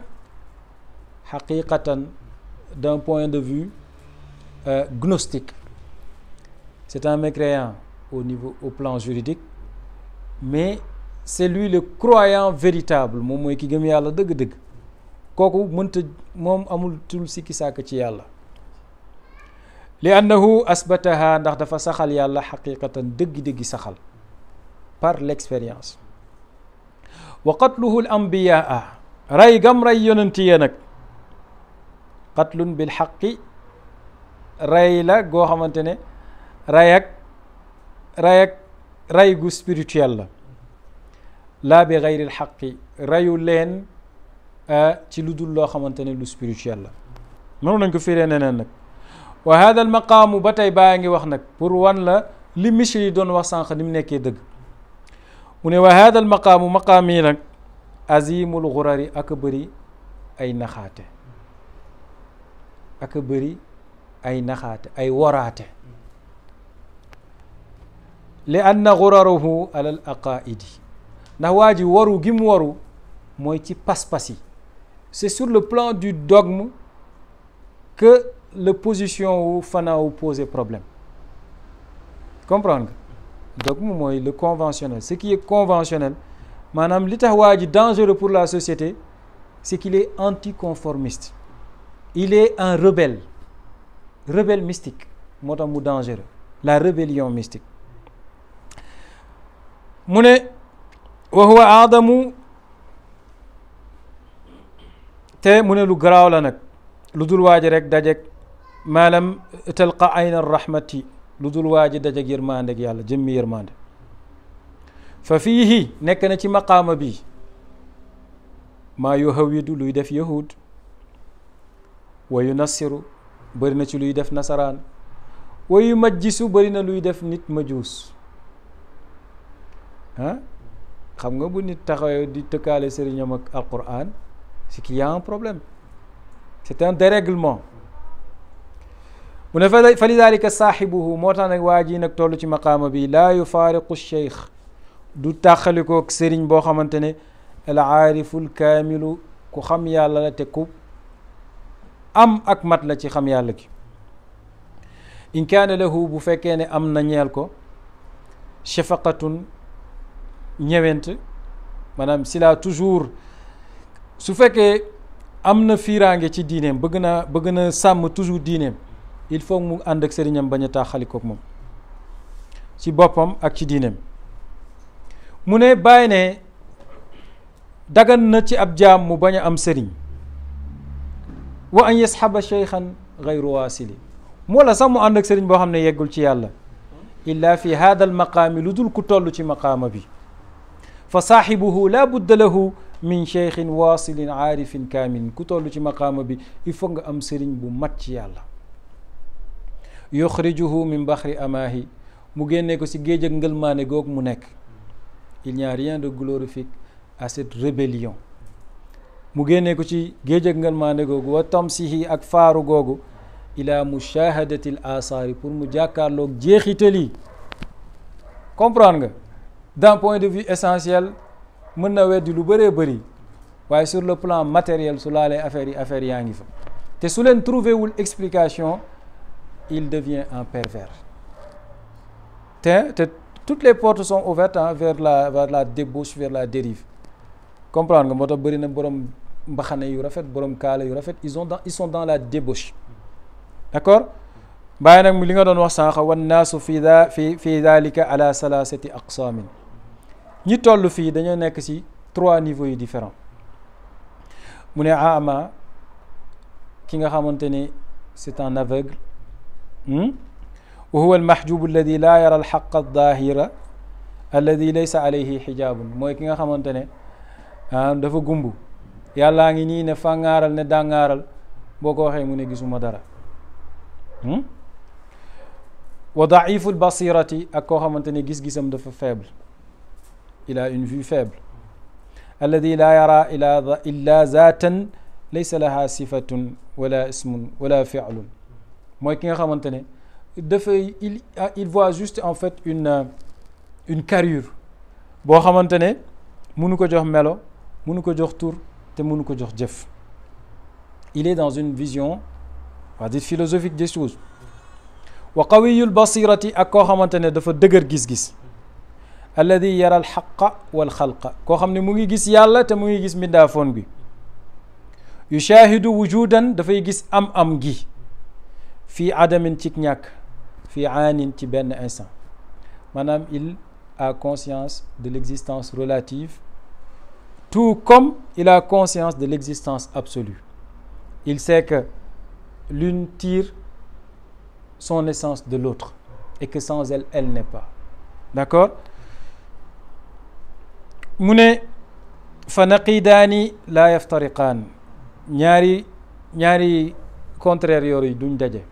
xaqiqatan d'un point de vue gnostique c'est un mécréant au plan juridique mais c'est lui le croyant véritable moom mooy ki gëm yàlla dëgg-dëgg kooku mënta moom amul tul sikki sàkk ci yàlla li annahu asbataha ndax dafa saxal yàlla xaqiqatan dëgg-dëggi saxal par l'expérience wa qatluhu l ambiyaa rey gam rey yonenti ya nag qatlun bil xaqi rey la goo xamante ne rey gu spirituel la laa bi gayril xaqi reyu leen ci lu dul loo xamante ne lu spirituel la mënu nañ ko firee neneen nag wa hada al maqaamu ba tey baa ngi wax nag pour wan la li Misri doon wax sànq ni mu nekkee dëgg mu ne wa hada al maqaam yi nag azimul xurari ak bëri ay naxaate ak a bëri ay naxaate ay waraate li anna guraruhu ala al aqaidi ndax waa ji waru gi mu waru mooy ci pas-pas yi c'est sur le plan du dogme que la position wu Fana wu poser problème comprendre nga dogme mooy le conventionnel ce qui est conventionnel maanaam li tax waa ji dangereux pour la société c'est qu'il est anticonformiste il est un rebelle mystique moo tax mu dangereux la rébellion mystique mu ne wa huwa aadamu te mu ne lu garaaw la nag lu dul waaji rek dajeg maalam talqa ayna rahmati lu dul waaji dajeg yërmande ak yàlla jëmmi yërmande fa fiihi nekk na ci maqaama bi maa yuhawidu luy def yahud wa yunassiru bëri na ci luy def nasaraan wa yumajjisu bëri na luy def nit majuus ah xam nga bu nit taxawee di tëkkaale sëriñam ak alquran c'est qu'il y a un problème c'est un dérèglement mu ne fa lidalika saaxibuhu moo tax nag waa ji nag toll ci maqaama bi laa yufaariqu cheikh du tàqalikook sëriñ boo xamante ne al aariful kaamilu ku xam yàlla la te ku am ak mat la ci xam yàlla ki in kaana lahu bu fekkee ne am na ñeel ko shafaqatun ñewent maanaam si la toujours su fekkee am na fiiraange ci diineem bëgg na sàmm toujours diineem il faut mu ànd ak sëriñam bañ a tàqalikook moom ci boppam ak ci diineem mu ne bàyyi ne dagan na ci ab jaam mu bañ a am sëriñ wa an yasxaba cheykhan gayru waasili moo la sax mu ànd ak sëriñ boo xam ne yeggul ci yàlla illa fi hada al maqaami lu dul ku toll ci maqaama bi fa saaxibuhu la budda lahu min cheykhin waasilin aarifin kaamilin ku toll ci maqaama bi il faut nga am sëriñ bu mat ci yàlla yuxrijuhu min baxri amaahi mu génnee ko si géej ak ngëlmaane googu mu nekk il n'y a rien de glorifique à cette rébellion mu génnee ko ci géej ak ngëlmaane googu wa tamsihi ak faaru googu ila mushahadati l asaari pour mu jàkkaarloog jeexital yi comprendre nga d'un point de vue essentiel mën na weddi lu bëree bëri waaye sur le plan matériel su laalee affaire yaa ngi fa te su leen trouvé wul explication il devient un pervers te toutes les portes sont ouvertes vers la débauche vers la dérive comprendre nga moo tax bëri na borom mbaxane yu rafet borom kaala yu rafet ils sont dans la débauche d'accord bàyyi nag li nga doon wax sànq wan naasu fi dalika ala salasati aqsaamin ñi toll fii dañoo nekk ci 3 niveaux yu différents mu ne ama ki nga xamante ni c'est un aveugle wa huwa almahjubu alladi laa yara alxaqa aldahira alladi laysa alayhi xijaabun mooy ki nga xamante ne dafa gumbu yàllaa ngi nii ne fàngaaral ne dàngaaral boo ko waxee mu ne gisuma dara wa daifu albasirati ak koo xamante ne gis-gisam dafa faible il a une vue faible alladi laa yara illa zaatan laysa laha sifatun wala ismun wala fi'lun mooy ki nga xamante ne dafay il voit juste en fait une carrure boo xamante ne mënu ko jox melo mënu ko jox tur te mënu ko jox jëf il est dans une vision on va dire philosophique des choses wa qawiyul basirati ak koo xamante ne dafa dëgër gis-gis alladi yara al xaqa wal xalqa koo xam ne mu ngi gis yàlla te mu ngi gis mbindaafoon bi yushahidu wujudan dafay gis am gi fii adamin ci ñàkk fii aanin ci benn instant maanaam il a conscience de l'existence relative tout comme il a conscience de l'existence absolue il sait que l'une tire son essence de l'autre et que sans elle, elle n'est pas d'accord mu ne fa naqidaani laa yaftariqaan ñaari contraire yooyu duñ daje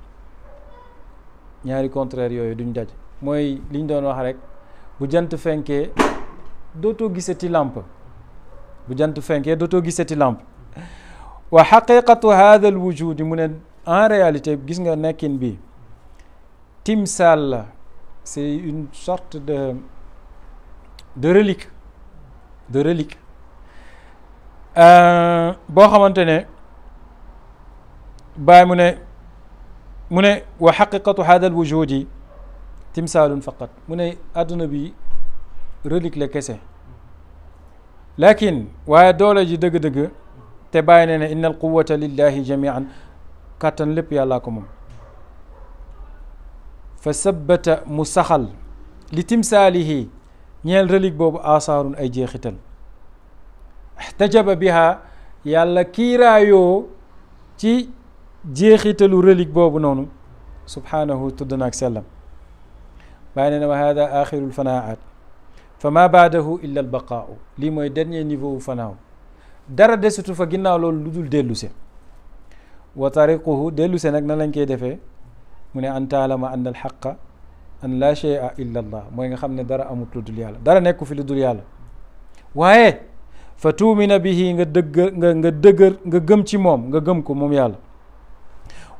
ñaari contraire yooyu duñ daje mooy liñ doon wax rek bu jant fenkee dootoo gisati lampe bu jant fenkee dootoo gisati lampe wa xaqiqatu hada al wujudi mu ne en réalité gis nga nekkin bi timsaal la, c'est une sorte de relique boo xamante ne Baay mu ne wa xaqiqatu hada al wujudi timsaalun faqat mu ne àdduna bi relique la kese, lakin waaye doole ji dëgg-dëgg te Baay ne inna al quwata lillahi jamian, kàttan lépp yàllaa ko moom. fa sabbata mu saxal li timsaalihi ñeel relique boobu asaarun ay jeexital, ihtajaba biha yàlla kiiraayoo ci jeexitalu relique boobu noonu subhaanahu tudd naak sellam. bàyyi ne wa hada axiru lfanaat fa ma baadahu illa albaqaau, lii mooy dernier niveau fanaaw, dara desutu fa ginnaaw loolu lu dul delluse. wa tariquhu delluse nag na lañ koy defee mu ne an taalama anna alxaqa an la shay'a illa allah, mooy nga xam ne dara amut lu dul yàlla, dara nekku fi lu dul yàlla. waaye fa tuumina bihi nga dëgër nga gëm ci moom, nga gëm ko moom yàlla.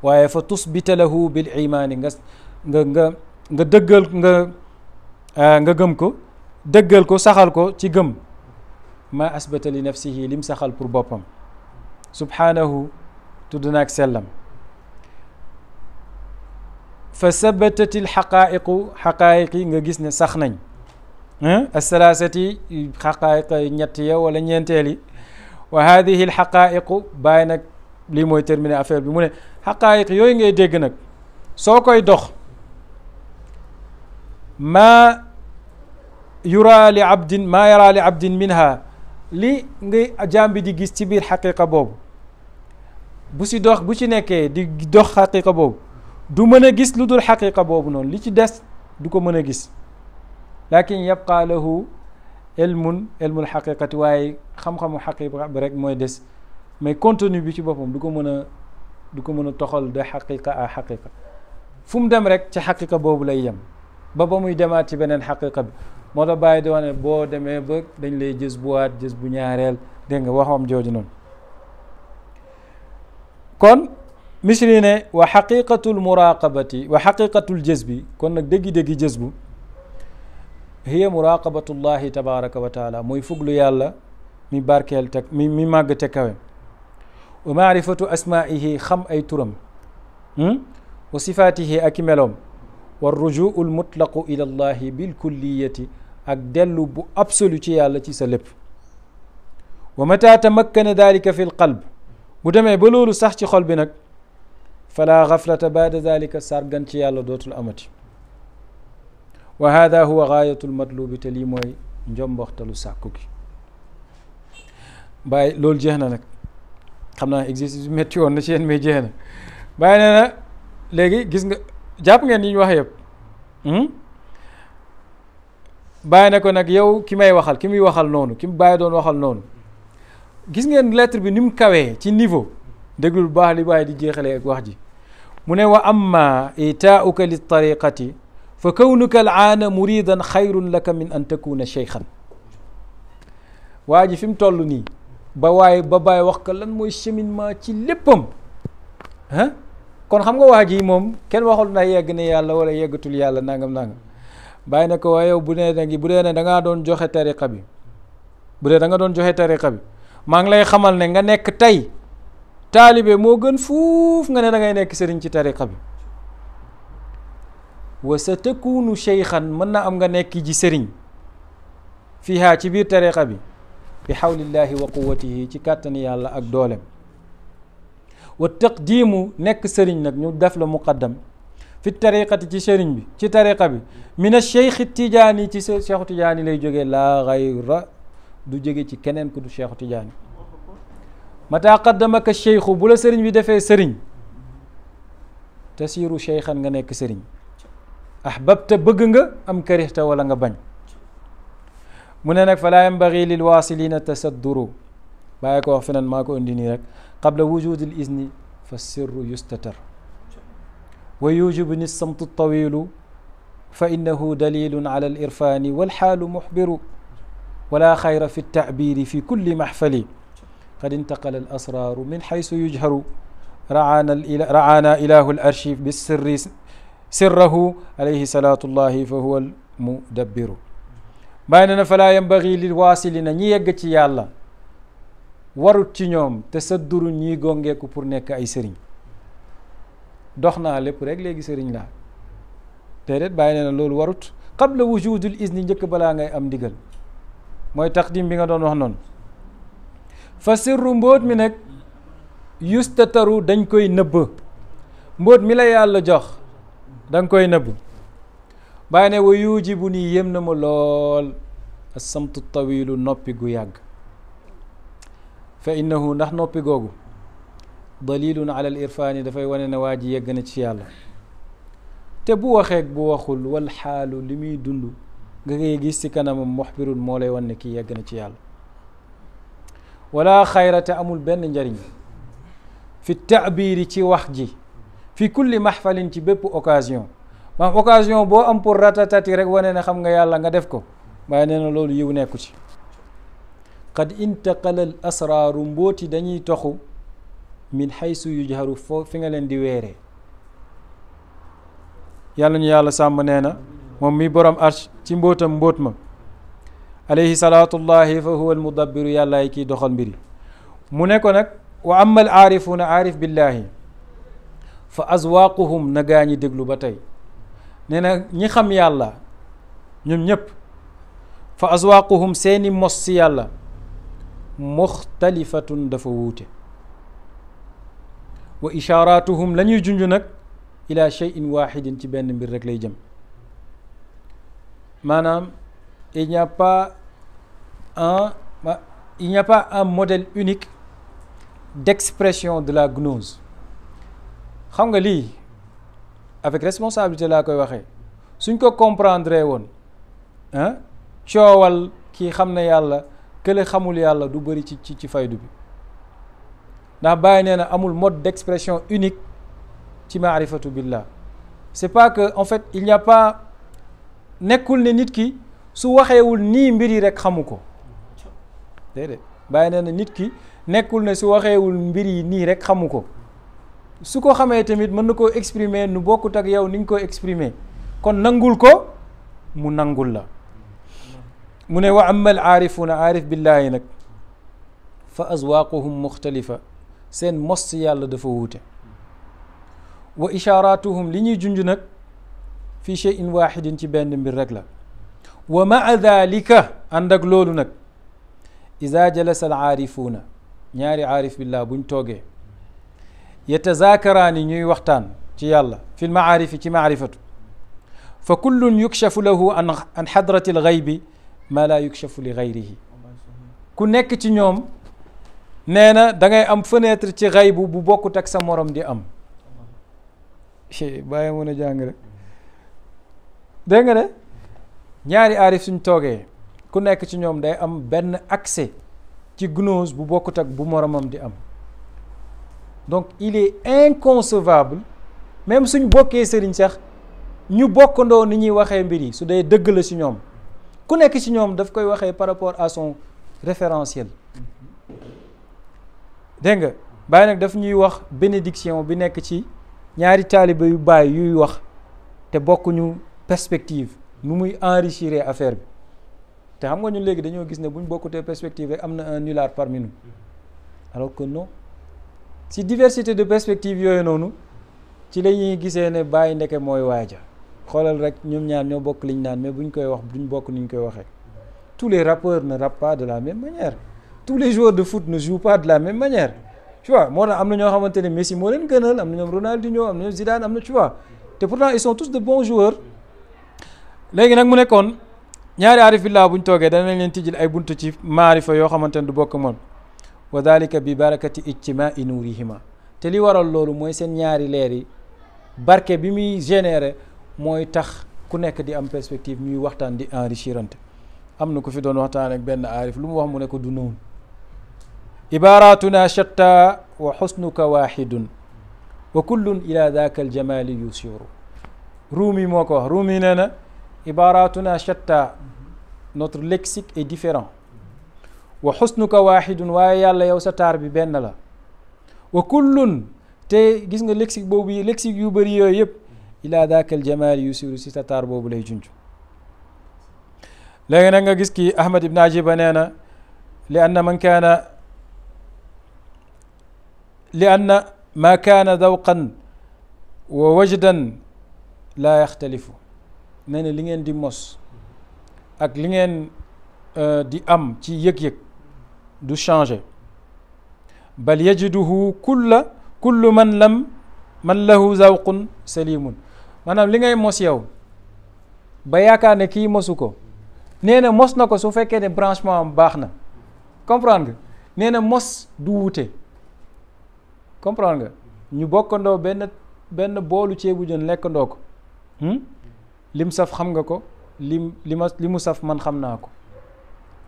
waaye fa tusbita lahu bil imaani nga dëggal nga gëm ko, dëggal ko, saxal ko ci gëm. ma asbata li nafsihi lim saxal pour boppam subhaanahu tudd naak sellam. fa sabatati l xaqaayiq yi nga gis ne sax nañ, asalaasati xaqaayiq ñett ya wala ñeenteel yi. wa hadihi l xaqaayiqu bàyyi nag lii mooy terminer affaire bi mu ne xaqaayiq yooyu ngay dégg nag soo koy dox maa yara li abdin minha, li ngay jaam bi di gis ci biir xaqiqa boobu bu ci nekkee di dox xaqiqa boobu du mën a gis lu dul xaqiqa boobu noonu, li ci des du ko mën a gis. lakin yabqa lahu ilmul xaqiqati, waaye xam-xamu xaqiqa bi rek mooy des, mais contenu bi ci boppam du ko mën a toxal de xaqiqa à xaqiqa. fu mu dem rek ci xaqiqa boobu lay yem ba muy demaat ci beneen xaqiqa bi. moo tax bàyyi di wax ne boo demee ba dañ lay jës bu ñaareel, dégg nga waxam jooju noonu. kon misri ne wa xaqiqatul muraqabati wa xaqiqatul jazbi, kon nag déggi-déggi jazbu hiya muraqabatullahi tabaraka wa taala, mooy fuglu yàlla mi barkeel te mi màgg te kawe. wa maarifatu asmaihi, xam ay turam, wa sifaatihi ak i meloom. wa rujuu l mutlaqu ila allahi bil kulliyati, ak dellu bu absolu ci yàlla ci sa lépp. wa mata tamakkana dalika fi l qalb, bu demee ba loolu sax ci xol bi nag fala gaflata baada dalika, sargan ci yàlla dootul amati. wa hada huwa gaayatu lmatlubi, te lii mooy njomboxtalu sàkku gi. bàyyi loolu jeex na nag, xam naa exercice bi métti woon na ci yéen mais jeex na. bàyyi nee na léegi gis nga jàpp ngeen yi ñu wax yëpp. bàyyi na ko nag yow ki muy waxal noonu, ki mu bàyyi doon waxal noonu, gis ngeen lettre bi ni mu kawee ci niveau, déglul baax li bàyyi di jeexalee ak wax ji. mu ne wa amma itaauka li tariqati fa kawnuka al aana muridan xayrun laka min an takuna cheykhan. waa ji fi mu toll nii ba bàyyi wax ko lan mooy cheminement ci léppam, kon xam nga waa ji moom kenn waxul na yegg ne yàlla wala yeggatul yàlla nangam. bàyyi na ko waaye yow bu dee ne da ngaa doon joxe tariqa bi, maa ngi lay xamal ne nga nekk tey taalibe moo gën fuuf nga ne da ngay nekk sëriñ ci tariqa bi. wa sa takunu cheykhan, mën na am nga nekk ji sëriñ fiihaa ci biir tariqa bi bi xawlillahi wa quwwatihi, ci kàttani yàlla ak doolem. wa taqdimu, nekk sëriñ nag ñu def la muqaddam fi tariqati ci sëriñ bi ci tariqa bi min cheikh tijaani, ci cheikhu tijaani lay jógee, laa gayra, du jóge ci keneen ku du cheikhu tijaani. mata qaddamaka cheikhu, bu la sëriñ bi defee sëriñ, tasiru cheikhan, nga nekk sëriñ. ahbabta, bëgg nga, am karihta, wala nga bañ. mu ne nag falaa yambagi lil waasilina tasadduru, bàyyi ko wax feneen maa ko indi nii rek. qabla wujudi l izni fa sirru yustatar wa yujibuni samtu tawilu fa innahu dalilun ala al irfani walxaalu muxbiru wala xayra fi ltaabiri fi kulli maxfali qad intaqala al asraaru min xaysu yujharu raana ilahu l arshi bi sirrahu alayhi salatullahi fa huwa al mudabbiru. bàyyi na na falaa yambagi lil waasilina ñi yegg ci yàlla warut ci ñoom te sadduru ñii gongeeku pour nekk ay sëriñ. dox naa lépp rek léegi sëriñ laa déedéet bàyyi na loolu warut qabla wujudul izni njëkk balaa ngay am ndigal mooy taqdim bi nga doon wax noonu. fa sirru mbóot mi nag yustataru dañ koy nëbb mbóot mi la yàlla jox danga koy nëbb. bàyyi ne wa yujibu nii yém na ma lool assamtu tawilu noppi gu yàgg. fa innahu ndax noppi googu dalilun ala al irfaani dafay wane ne waa ji yegg na ci yàlla. te bu waxeek bu waxul wal xaalu li muy dund nga koy gis ci kanamam muxbirun moo lay wan ne kii yegg na ci yàlla. wala xayra te amul benn njariñ fi taabiri ci wax ji fi kulli maxfalin ci bépp occasion maanaam occasion boo am pour ratatati rek wane ne xam nga yàlla nga def ko waaye nee na loolu yiw nekku ci. qad intaqala al asraaru mbóoti dañuy toxu min xaysu yujharu foo fi nga leen di weeree. yàlla ñu yàlla sàmm nee na moom mi borom arsh ci mbóotam mbóot ma alayhi salaatullahi fa huwa al mudabbiru yàllaay kiy doxal mbiri. mu ne ko nag wa amma al aarifuuna aarif billahi fa azwaaquhum na gaa ñi déglu ba tey nee na ñi xam yàlla ñoom ñëpp fa azwaaquhum seeni mos si yàlla muxtalifatun dafa wuute. wa ishaaratuhum la ñuy junj nag ila cheyin waxidin ci benn mbir rek lay jëm. maanaam il n'y a pas un modèle unique d'expression de la gnose. xam nga lii avec responsabilité laa koy waxee suñ ko comprendre woon coowal kii xam ne yàlla kële xamul yàlla du bëri ci faydu bi. ndax bàyyi nee na amul mode d'expression unique ci maarifatu billah. c'est pas que en fait il n'y a pas nekkul ne nit ki su waxeewul nii mbir yi rek xamu ko déedéet bàyyi nee na nit ki nekkul ne su waxeewul mbir yi nii rek xamu ko su ko xamee tamit mën na koo exprimer nu bokkut ak yow ni nga ko exprimer kon nangul ko mu nangul la. mu ne wa amma al aarifuuna aarif billahi nag fa azwaaquhum muxtalifa seen mos ci yàlla dafa wuute. wa ishaaratuhum li ñuy junj nag fi cheyin waxidin ci benn mbir rek la. wa maa dalika ànd ak loolu nag ida jalasa al aarifuuna ñaari aarif billah buñ toogee yatazaakaraani ñuy waxtaan ci yàlla fi lmaarifi ci maarifatu fa kullun yukshafu lahu an xadrati al gaybi ma la yukshafu li gayrihi. ku nekk ci ñoom nee na da ngay am fenêtre ci xaybu bu bokkut ak sa morom di am. bàyyi mën a jàng rek dégg nga de ñaari aarif suñ toogee ku nekk ci ñoom day am benn accès ci gnose bu bokkut ak bu moromam di am. donc il est inconcevable même suñ bokkee sëriñ sax ñu bokkandoo ni ñuy waxee mbir yi su dee dëgg la ci ñoom ku nekk ci ñoom daf koy waxee par rapport à son référentiel. dégg nga bàyyi nag daf ñuy wax bénédiction bi nekk ci ñaari taaliba yu bàyyi yuy wax te bokkuñu perspective nu muy enrichir affaire bi. te xam nga ñun léegi dañoo gis ne buñ bokkutee perspective rek am na un nulard parmi nous alors que non si diversité de perspective yooyu noonu ci la ñuy gisee ne bàyyi ndeke mooy waaja. xoolal rek ñoom ñaar ñoo bokk liñ naan mais buñ koy wax duñ bokk ni ñu koy waxee. tous les rappeurs ne rappent pas de la même manière. tous les joueurs de foot ne jouent pas de la même manière. tu vois moo tax am na ñoo xamante ne Messi moo leen gënal am na ñoom Ronaldinho am na ñoom Zidane am na tu vois te pourtant ils sont tous de bons joueurs. léegi nag mu nekkoon ñaari aarif billah buñ toogee danañ leen tijjil ay buntu ci maarifa yoo xamante ne du bokk moom. wa dalika bi barakati ijtimaai nuurihima te li waral loolu mooy seen ñaari leer yi barke bi muy généré mooy tax ku nekk di am perspective ñuy waxtaan di enrichirante. am na ku fi doon waxtaan ak benn aarif lu mu wax mu ne ko du noonu. ibaratuna shatta wa xusnuka waxidun wa kullun ila daka aljamali yusiru. Rumi moo ko wax. Rumi nee na ibaratuna shatta notre lexique est différent wa xusnuka waxidun waaye yàlla yow sa taar bi benn la wa kullun te gis nga lexique boobu yi lexique yu bëri yooyu yëpp ila daakal jamaal yusiru si tataar boobu lay junj. léegi nag nga gis kii Ahmad ibn Ajiba nee na li anna ma kaana dawqan wa wajdan laa yaxtalifu. nee na li ngeen di mos ak li ngeen di am ci yëg-yëg du changer. bal yajiduhu kullu man lahu zawqun salimun. maanaam li ngay mos yow ba yaakaar ne kii mosu ko nee na mos na ko su fekkee ne branchement am baax na comprendre nga nee na mos du wuute comprendre nga ñu bokkandoo benn boolu ceebu jën lekkandoo ko lim saf xam nga ko li mu saf man xam naa ko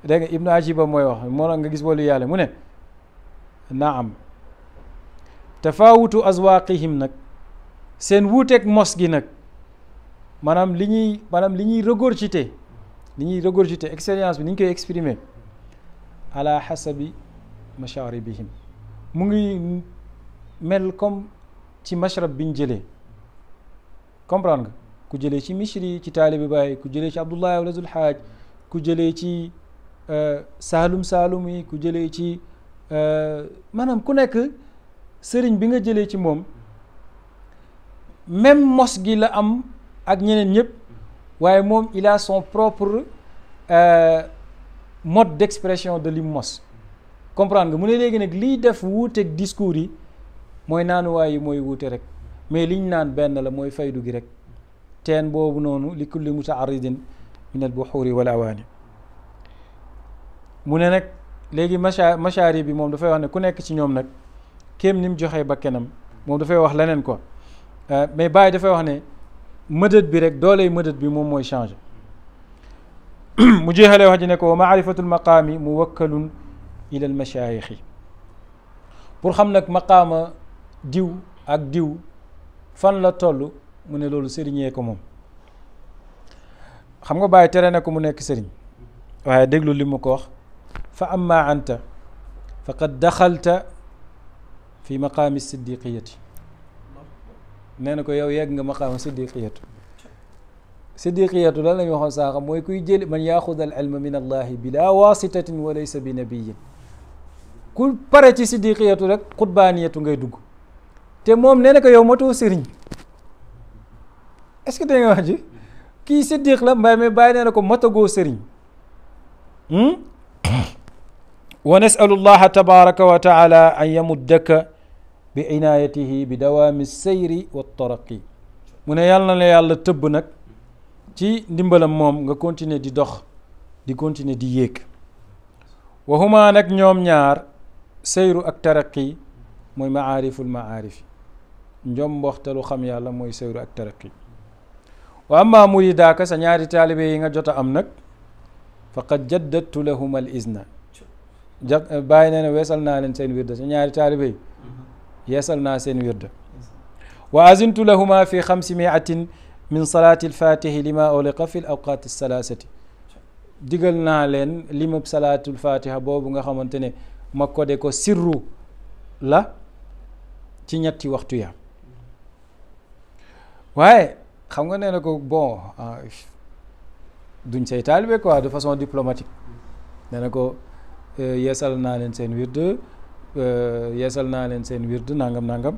dégg nga Ibnu Ajiba mooy wax moo tax nga gis wàllu yàlla mu ne naam tafawutu azwaqihim nag seen wuuteeg mos gi nag maanaam li ñuy regurgité expérience bi ni ñu koy exprimer ala hasabi masharibihim mu ngi mel comme ci mashrab bi ñu jëlee comprendre nga ku jëlee ci Mishri ci taalibi Baay ku jëlee ci Abdullah waladul Haaj ku jëlee ci saalum yi ku jëlee ci maanaam ku nekk sëriñ bi nga jëlee ci moom même mos gi la am ak ñeneen ñëpp waaye moom il a son propre mode d'expression de li mos comprendre nga mu ne léegi nag liy def wuuteeg discours yi mooy naanuwaay yi mooy wuute rek mais liñ naan benn la mooy faydu gi rek teen boobu noonu li kulli mutaaridin min al buxuuri wal awaani mu ne nag léegi machaari bi moom dafay wax ne ku nekk ci ñoom nag kéem ni mu joxee bakkenam moom dafay wax leneen quoi mais Baye dafay wax ne mëdët bi rek dooley mëdët bi moom mooy changé mu jeexalee wax ji ne ko wa maarifatul maqaami muwakkalun ila al machaayixi pour xam nag maqaama diw ak diw fan la toll mu ne loolu sëriñee ko moom xam nga Baye tere na ko mu nekk sëriñ waaye déglu li mu ko wax fa amma anta faqad daxalta fi maqaami siddiqiyati nee na ko yow yegg nga maqaama siddiqiyatu lan lañu waxoon saaxa mooy kuy jëli man yaxud al ilma min allahi bila wasitatin wa laysa bi nabiyin ku pare ci siddiqiyatu rek xutbaaniyatu ngay dugg te moom nee na ko yow matoo sëriñ est-ce que dégg nga wax ji kii siddiq la mbay mais bàyyi nee na ko matagoo sëriñ wa nasalu llaha tabaraka wa taala an yamuddaka bi inaayatihi bi dawaami sayri wa taraqi mu ne yàlla na la yàlla tëbb nag ci ndimbalam moom nga continuer di dox di continuer di yéeg wa huma nag ñoom ñaar sayru ak taraqi mooy maariful maarifi njom mboxtalu xam yàlla mooy sayru ak taraqi wa amma muridaaka sa ñaari taalibe yi nga jot a am nag faqad jaddadtu lahum al izna bàyyi nee na weesal naa leen seen wirda sa ñaari taalibe yi yeesal naa seen wirda wa azintu lahuma fi 500 min salaati alfatihi lima uliqa fi l awqaati salaasati digal naa leen limab salaatul fatiha boobu nga xamante ne ma codé ko sirru la ci ñetti waxtu ya waaye xam nga nee na ko bon duñ say taalibe quoi de façon diplomatique nee na ko yeesal naa leen seen wird nangam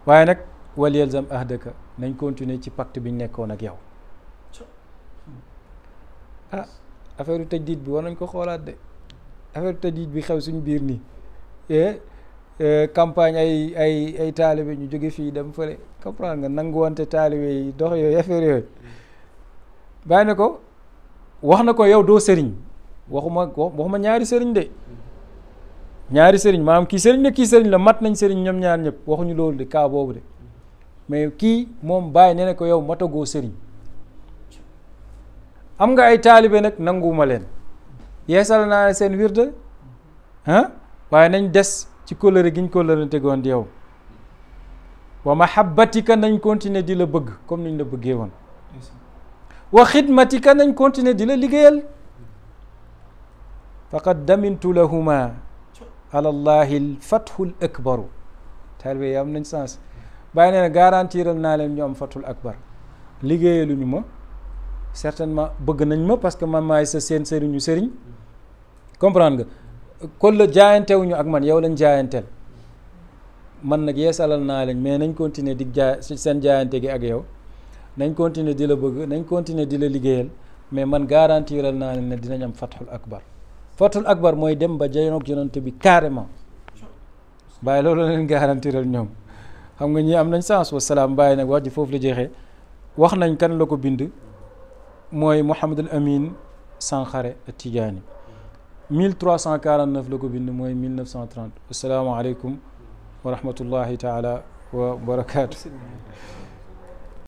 waaye nag wal yalzam ahdaka nañ continuer ci pacte bi ñu nekkoon ak yow affaire tajdid bi war nañ ko xoolaat de affaire tajdid bi xew suñu biir nii campagne ay taalibe ñu jóge fii dem fële comprendre nga nanguwante taalibe yi dox yooyu affaire yooyu bàyyi na ko wax na ko yow doo sëriñ waxuma ñaari sëriñ de ñaari sëriñ maanaam kii sëriñ la mat nañ sëriñ ñoom ñaar ñëpp waxuñu loolu de cas boobu de mais kii moom bàyyi nee na ko yow matagoo sëriñ am nga ay taalibe nag nanguwuma leen yeesal naa seen wirda waaye nañ des ci kóllëre gi ñu kóllëre tegoon di yow wa mahabbatika nañ continuer di la bëgg comme niñ la bëggee woon wa xidmatika nañ continuer di la liggéeyal faqad damintu lahuma ala allahi alfathu al akbaru taalibe yi am nañ sens bàyyi nee na garantiral naa leen ñu am fatul akbar liggéeyaluñu ma certainement bëgg nañ ma parce que man maay sa seen sëriñu sëriñ comprendre nga kon la jaayantewuñu ak man yow lañ jaayanteel man nag yeesalal naa leen mais nañ continuer di jaay seen jaayante gi ak yow nañ continuer di la bëgg nañ continuer di la liggéeyal mais man garantiral naa leen ne dinañ am fathul akbar mooy dem ba janoog yonent bi carrément bàyyi loolu la leen garantiral ñoom xam nga ñi am nañ sens wa salaam bàyyi nag wax ji foofu la jeexee wax nañ kan la ko bind mooy Mouhamadul Amin Sankhare Tidiane 1349 la ko bind mooy 1930 asalaamaaleykum wa rahmatullahi taala wa barakaatu